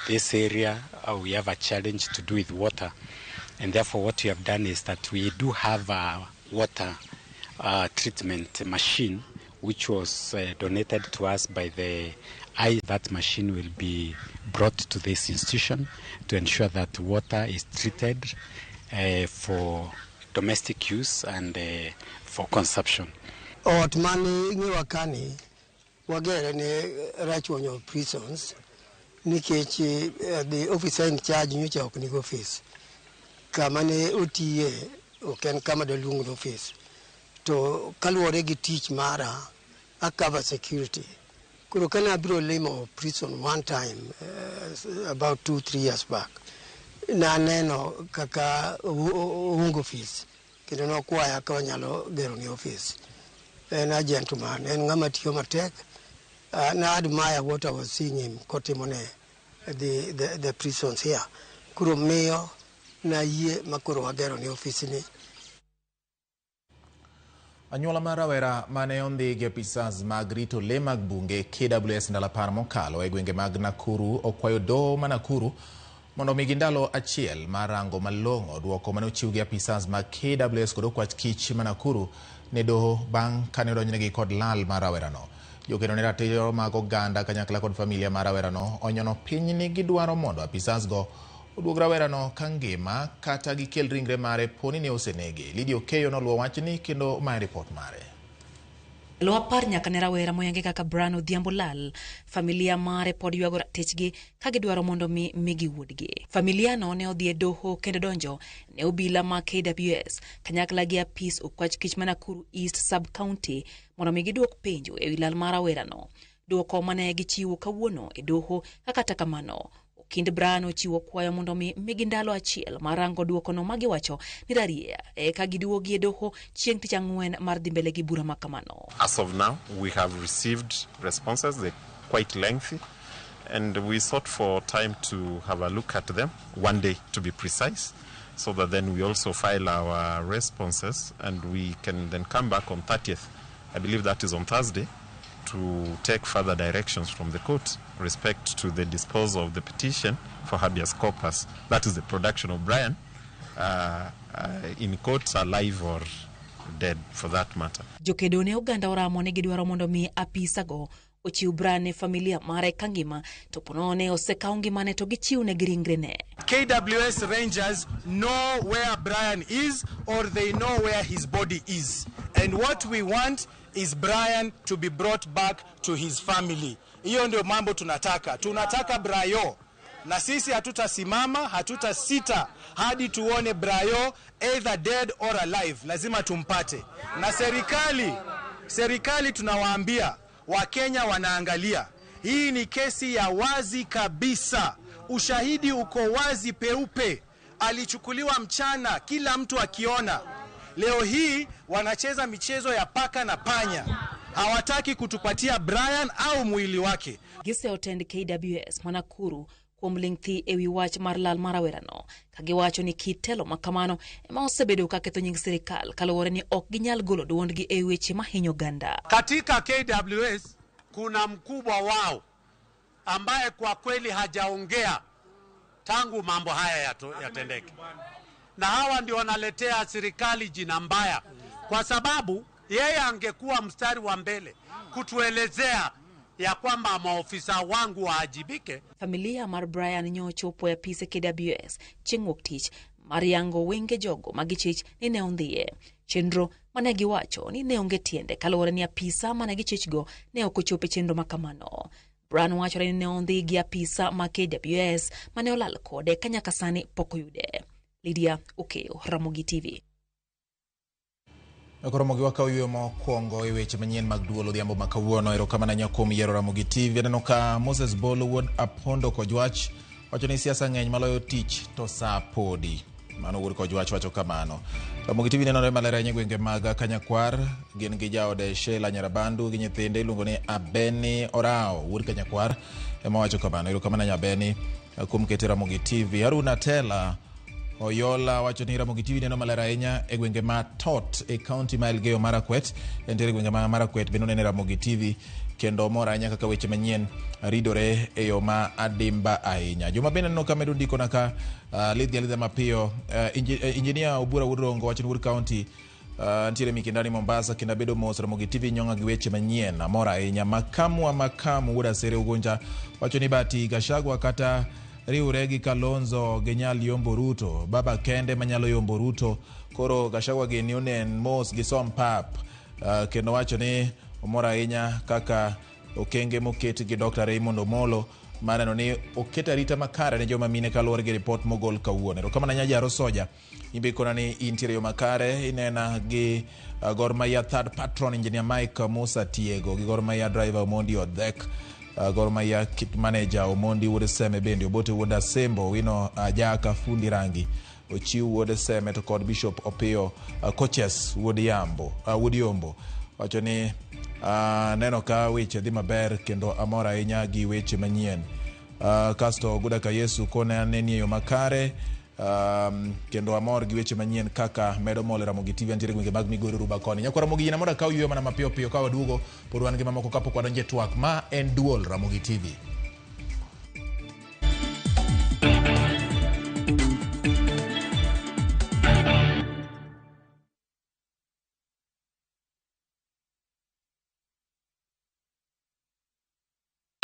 this area we have a challenge to do with water. And therefore what we have done is that we do have a water treatment machine which was donated to us by the I. That machine will be brought to this institution to ensure that water is treated for domestic use and for consumption. Ot mane ing'ewa kani wagere ne Rachuonyo prisons nikech the officer in charge nyocha ok nigi office. Kama ne otiye ok en kama daluong ni office. To kaluwore gi tich mara, a cover security. Koro kane abiro limo prison one time about 2-3 years back, naneno kaka oonge office kendo nokwaya ka wanyalo gero ni office. En a gentleman, en ng'ama tiyo matek. Na admire what I was seeing him kotimone the prisons here. Koro miyo na yie makoro wagero ni office ni. Anyuola mar rawera mane ondhi gi apisas mag rito le mag bunge KWS ndalo 10 mokalo e gwenge mag Nakuru okwayo doho ma Nakuru mondo omigi ndalo achiel mar rango malong'o duoko mane ochiw gi apisas mag KWS kod okwach kich ma Nakuru ne doho bang' kane odonjnegi kod lal mar rawerano. Jokedo ne ratiro mag oganda kanyakla kod familia mar rawerano onyono piny ni gidwaro mondo apisas go oduog rawerano ka ngima kata gikel ringre mare poni ne osenege. Lydia Okeyo noluwo wachni kendo mae ripot mare. Ndalo 10 nyaka ne rawera moyange kaka Brian Odhiambo lal, familia mare pod ywago ratichgi ka gidwaro mondo mi migi wuodgi. Familia no ne odhi e doho kendo donjo ne obila ma KWS kanyakla gi apis okwach kich ma Nakuru East Sub-County mondo mi giduok penjo ewi lal mar rawerano. Duoko mane gichiwo kawuono e doho kata kamano Kind Brian ochiwo kwayo mondo mi migi ndalo achiel mar rango duokono magiwacho ni rarieya eka giduogi e doho chieng' tich ang'wen mar dhi mbele gi bura ma kamano. As of now, we have received responses, they're quite lengthy, and we sought for time to have a look at them, one day to be precise, so that then we also file our responses and we can then come back on 30th. I believe that is on Thursday, to take further directions from the court respect to the disposal of the petition for habeas corpus. That is the production of Brian in court, alive or dead for that matter. Jokedo ne oganda oramo ne gidwaro mondo mi apisago ochiw Brian ne familia mare kangima to pono ne osekaw ngimane to gichiw ne ringrene. KWS Rangers know where Brian is or they know where his body is. And what we want is Brian to be brought back to his family. Hiyo ndio mambo tunataka. Tunataka Brayo, na sisi hatutasimama, hatutasita hadi tuone Brayo either dead or alive. Lazima tumpate. Na serikali tunawaambia, Wakenya wanaangalia. Hii ni kesi ya wazi kabisa. Ushahidi uko wazi peupe. Alichukuliwa mchana, kila mtu akiona. Leo hii wanacheza michezo ya paka na panya. Hawataki kutupatia Brian au mwili wake. Giseotend KWS ma Nakuru kuom ling' thi ewi wach mar lal mar rawerano ka giwacho ni kit telo ma kamano ema osebedo ka ketho nying sirikal kaluwore ni ok ginyal golo duondgi e weche mahinyo oganda. Katika KWS kuna mkubwa wao ambaye kwa kweli hajaongea tangu mambo haya yatendeke, na hawa ndio wanaletea serikali jina mbaya, kwa sababu yeye angekuwa mstari wa mbele kutuelezea ya kwamba maofisa wangu waajibike. Familia mar Brian nyochopo e apise KWS chieng' wuok tich mar yango wenge jogo magichich ni ne ondhiye. Chenro mane giwacho ni ne onge tiende kaluwore ni apisa mane gichichgo ne ok ochopo e chenro makamano. Brian wachore ni ne ondhi gi apisa ma KWS mane olal kode ka nyaka sani pok oyude. Lydia Okeyo, Ramogi TV. Koro Ramogi wakawo yueyo mokwongo e weche manyien mag duol odhiambo ma kawuono. Erokamano ahinya kuom yiero Ramogi TV. Aneno ka Moses Bolo wuod Apondo Kojwach wacho ni siasa ng'eny maloyo tich to saa podi. Mano wuod Kojwach wacho kamano. Ramogi TV nenore maler ahinya e gwenge mag Kanyakwar. Gin gi jaode Sheila Nyarabandu gi nyithinde iluongo ni Abeni Orao wuod Kanyakwar ema wacho kamano. Erokamano ahinya Abeni kuom kete Ramogi TV. Haruna Tela Oyola wacho ni Ramogi TV neno maler ahinya e gwenge ma Tot e kaunti ma Elgeyo Marakwet. Entiere gwenge ma Marakwet bende onene Ramogi TV kendo mor ahinya kaka weche manyien ridore e yo ma adimba ahinya. Joma bende neno ka medo ndikona ka lidhi alidha mapiyo. Injinia Obura Wuod Rongo wacho ni wuod kaunti ntiere Mikindani Mombasa kendo abedo mos Ramogi TV nyong'a gi weche manyien amor ahinya. Makamu wa makamu wuod Asere Ugunja wacho ni Bati Gachagua kata riwre gi Kalonzo ginyal yombo Ruto, baba kende manyalo yombo Ruto. Koro Gachagua gini onen mos gi som pap. Kendo wacho ni omor ahinya kaka okenge moket gi Dr. Raymond Omolo mar neno ni oket arita makare ne joma mine kaluwore gi ripot mogol kawuono. Erokamano ahinya Jaro Soja, imbe ikona ni intiere yo makare inena gi Gor Mahia third patron Engineer Mike Musa Tiego gi Gor Mahia driver Omondi Odhek, Gor Mahia kit manager Omondi Wuod Seme bende Obote Wuod Asembo Wino Ajaka fundi rangi Ochiw Wuod Seme to kod Bishop Opiyo Coaches Wuod Yambo Wuod Yombo wacho ni neno ka weche dhi maber kendo amor ahinya gi weche manyien. Kasto Guda ka Yesu kone aneni e yo makare kendo amor gi weche manyien kaka medo mol Ramogi TV antiere gwenge mag Migori Ruba koni. Nyakwa Ramogi yina mondo akaw yueyo mana mapiyo piyo ka waduogo pod wan gi mamoko kapok wadonjo e twak. Ma en duol Ramogi TV.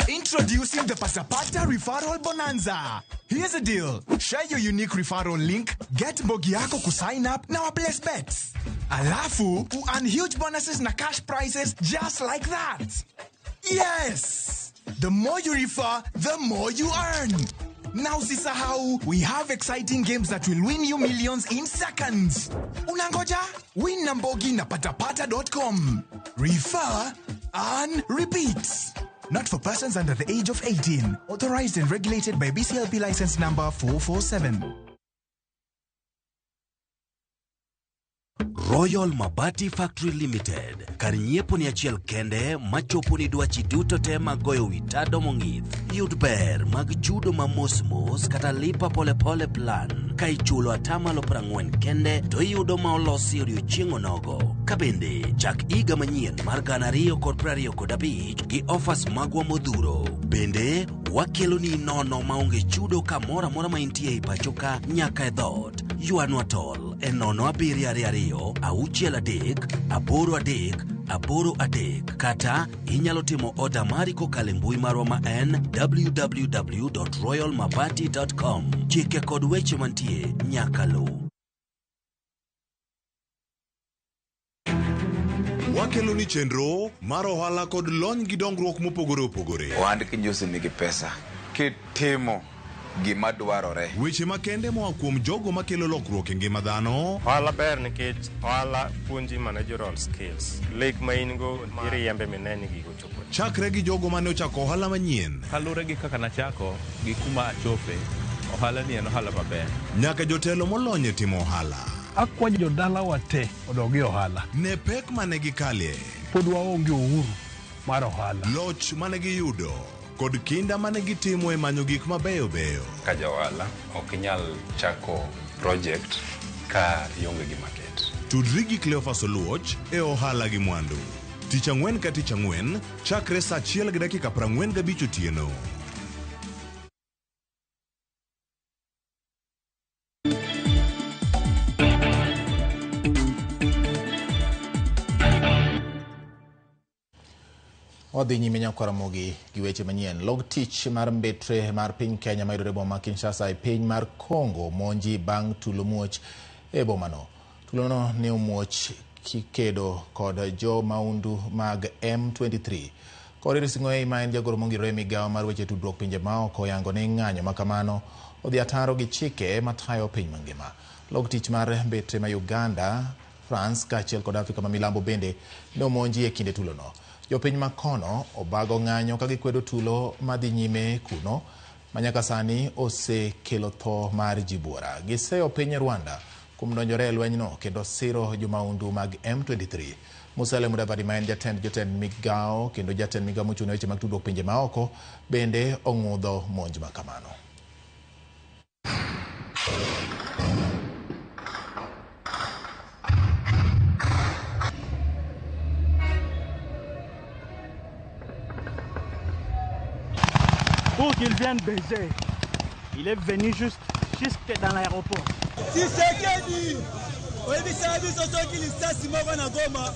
Introducing the Pasapata Referral Bonanza. Here's the deal. Share your unique referral link, get mbogi yako kusign up na waplace bets. Alafu, earn huge bonuses na cash prizes just like that. Yes! The more you refer, the more you earn. Now usisahau, we have exciting games that will win you millions in seconds. Unangoja? Win na mbogi na patapata.com. Refer, earn, repeat. Not for persons under the age of 18. Authorized and regulated by BCLP license number 447. Royal Mabati Factory Limited. Kar nyiepo ni achiel kende machopo ni dwachi duto te mag goyo wi tado mong'ith. Yud ber mag chudo ma mos mos kata lipa polepole plan. Ka ichulo atamalo 40 kende to iyudo ma olosi odiochieng' onogo. Ka bende chak higa manyien mar 2025 gi offers magwa modhuro. Bende wakeloni nono maonge chudo kamoro amora ma intie e pacho ka nyaka e dhoot. Ywanwa tol e 0722 63 83 83 kata inyalo timo oda mari kokalo e mbui marwa ma en www.royalmabati.com. Chike kod weche mantie nyaka luw. Wakelo ni chenro mar ohala kod lony gi dongruok mopogore opogore. Ohand kinyosi nigi pesa kitimo gima dwarore. Weche makende moa kuom jogo makelo lokruok e ngima dhano. Ohala ber nikech ohala puonji managerial skills. Lek ma in go iriembe mine ni gigo chopo. Chakre gi jogo mane ochako ohala manyien. Kaluwore gi kaka nachako gi kuma achope, ohala ni en ohala maber. Nyaka jotelo molony e timo ohala. Akwayo jodalawa te odog e ohala. Ne pek mane gikalie. Pod waonge uhuru mar ohala. Loch mane giyudo kod kinda mane gitimo e manyo gik mabeyo beyo. Ka ja ohala ok inyal chako project ka ionge gi market. Tudri gi Cleophas Oluoch e ohala gi mwandu. Tich ang'wen ka tich ang'wen chakre saa 1:45 otieno. Wadhi nyime nyakwar Ramogi gi weche manyien. Log tich mar mbetre mar piny Kenya mayudore boma ma Kinshasa e piny mar Congo monji bang' tulo muoch e bomano. Tulono ne omuoch kikedo kod jo maundu mag M23. Korir Sing'oei ma en jagoro mongirore e migawo mar weche tudruok pinje maoko oyango ni ng'anyo makamano odhi ataro gi chike matayo piny mangima. Log tich mar mbetre ma Uganda, France kaachiel kod Afrika ma milambo bende ne omonji e kinde tulono. Jopiny makono obago ng'anyo ka gikwedo tulo madhi nyime kuno manyaka sani osekelo tho mar ji buora. Giseyo piny Rwanda kuom donjore e lwenyno kendo siro jomaundu mag M23. Musalia Mudavadi ma en jatend jotend migawo kendo jatend migawo mochung' ne weche mag tudruok pinje maoko bende ong'udho monj makamano. Pour qu'il vienne baiser. Il est venu juste jusque dans l'aéroport. Tshisekedi, oyebisa biso soki lisasi moko na Goma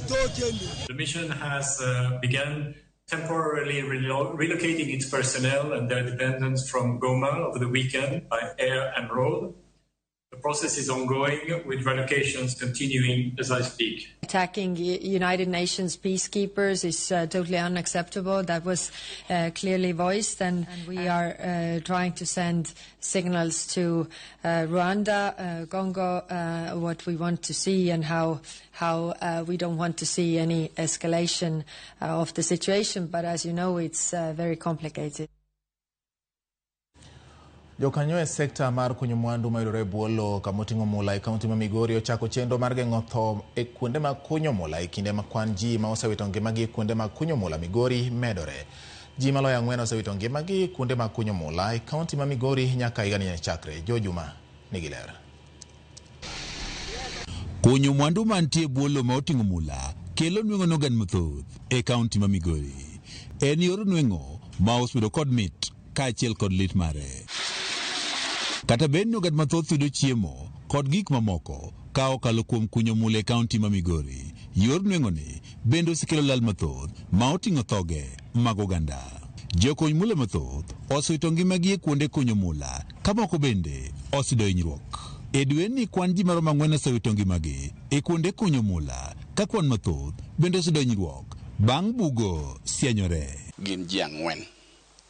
tokende. The mission has begun temporarily relocating its personnel and their dependents from Goma over the weekend by air and road. The process is ongoing, with relocations continuing as I speak. Attacking United Nations peacekeepers is totally unacceptable. That was clearly voiced, and we are trying to send signals to Rwanda, Congo, what we want to see and how we don't want to see any escalation of the situation. But as you know, it's very complicated. Jokanyo e sekta mar kunyo mwandu mayudore e bwo lowo kama oting'o mula e kaunti ma Migori ochako chenro mar geng'o tho e kuonde mag kunyo mula e kinde ma kwan ji ma osewito ngimagi e kuonde mag kunyo mula Migori medore. Ji maloyo 4 osewito ngimagi e kuonde mag kunyo mula e kaunti ma Migori nyaka higani chakre. Jo Juma nigi ler. Kunyo mwandu mantie e bwo lowo ma oting'o mula kelo nweng'o ne oganda mathoth e kaunti ma Migori. En yor nweng'o ma osebedo kod mit kaachiel kod lit mare. Kata bed ni oganda mathoth yudo chiemo kod gik mamoko ka okalo kuom kunyo mula e kaunti ma Migori, yor nweng'oni bende osekelo lal mathoth ma oting'o thoge mag oganda. Jokuny mula mathoth osewito ngimagi e kuonde kunyo mula ka moko bende oseyudo hinyruok. E dweni kwan ji maromo 4 osewito ngimagi e kuonde kunyo mula ka kwan mathoth bende oseyudo hinyruok bang' bugo sianyore. Gin ji 4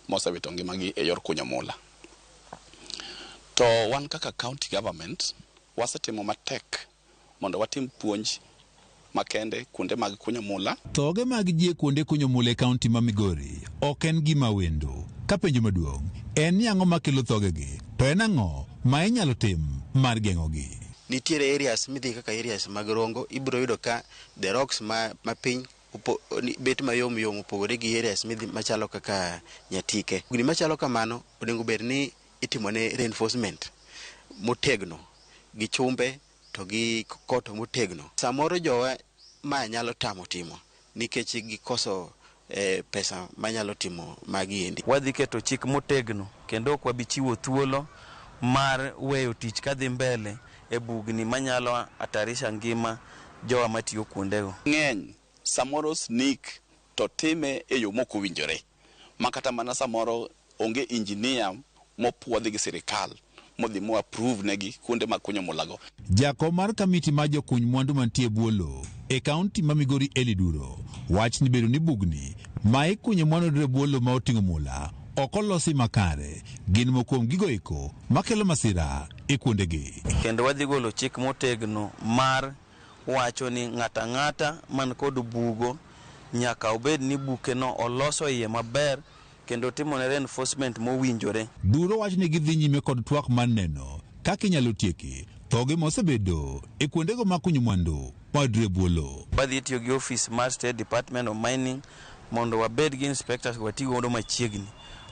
mosewito ngimagi e yor kunyo mula. To wan kaka county government wasetimo matek mondo watim puonj makende kuonde mag kunyo mula. Thoge mag ji e kuonde kunyo mula e kaunti ma Migori ok en gima wendo. Ka penjo maduong' en ni ang'o makelo thogegi, to en ang'o ma inyalo tim mar geng'ogi. Nitiere areas midhi kaka areas mag Rongo, ibiro yudo ka the rocks ma piny bet mayom yom opogore gi areas midhi machalo kaka Nyatike. Gini machalo kamano onego bed ni itimone reinforcement motegno gi chumbe to gi koto motegno. Samoro jowa ma nyalo tamo timo nikech gikoso pesa manyalo timo magi endi. Wadhi keto chik motegno kendo ok wabi chiwo thuolo mar weyo tich kadhi mbele e bugni manyalo hatarisha ngima jowa matiyo kuondego. Ng'eny samoro sneak to time e yo mok owinjore ma kata mana samoro onge engineer mopuodhi gi sirikal modhi mo approve negi kuonde mag kunyo mulago. Jakom mar kamiti mar jokuny mwandu mantie e bwo lowo e kaunti ma Migori Eli Duro wach ni bedo ni bugni ma ikunye mwandu yudore bwo lowo ma oting'o mula ok olosi makare gin moko kuom gigo eko makelo masira e kuondegi. Kendo wadhi golo chik motegno mar wacho ni ng'ato ang'ata man kod bugo nyaka obed ni bukeno oloso iye maber kendo timone reinforcement mowinjore. Duro wacho ni gidhi nyime kod twak mar neno kaka inyalo tieki thoge mosebedo e kuondego mag kunyo mwandu mayudore e bwo lowo. Wadhi tiyo gi ofis mar State Department of Mining mondo wabed gi inspectors wati godo machiegni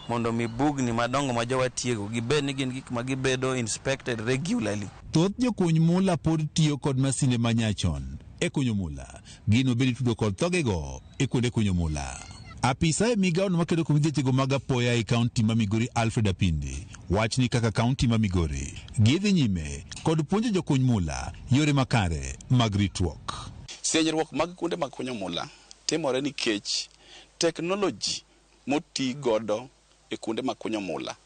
mondo mi bugni madongo ma jowa tiego gibed ni gin gik ma gibedo inspected regularly. Thoth jokuny mula pod tiyo kod masinde ma nyachon e kunyo mula. Gino bende itudo kod thogego e kuonde kunyo mula. Apisa e migawono makedo kod midhiechego mag apoya e kaunti ma Migori Alfred Apindi wach ni kaka kaunti ma Migori gidhi nyime kod puonjo jokuny mula yore makare mag ritruok. Sienyruok mag kuonde mag kunyo mula timore nikech teknoloji moti godo e kuonde mag kunyo mula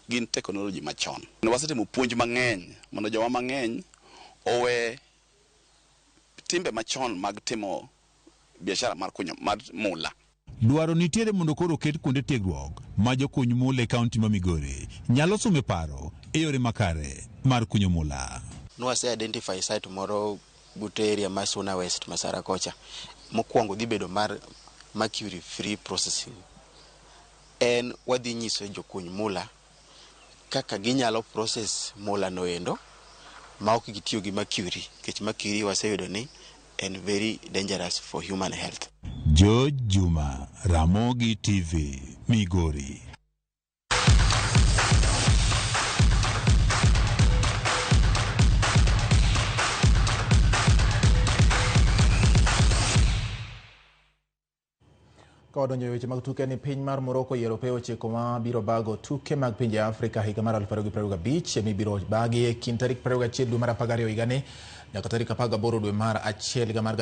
gin teknoloji machon. Wasetimo puonj mang'eny mondo joma mang'eny owe timbe machon mag timo biashara mar kunyo mar mula. Dwaro nitiere mondo koro oket kuonde tiegruok ma jokuny mula e kaunti ma Migori nyalo some paro e yore makare mar kunyo mula. Nwase identify site moro but area ma Suna West Masara kocha. Mokwongo dhi bedo mar mercury free processing. En wadhi nyiso jokuny mula kaka ginyalo process mula no endo ma ok gitiyo gi mercury, nikech mercury waseyudo ni en very dangerous for human health. George Juma, Ramogi TV, Migori. Ka wadonjo e weche mag tuke ni piny mar Morocco yiero pewo 9 ma biro bago tuke mag pinje Afrika higa mar 2025 mibiro bagi e kind tarik 21 dwe mar 12 higani nyaka tarik 18 dwe mar 1 higa mar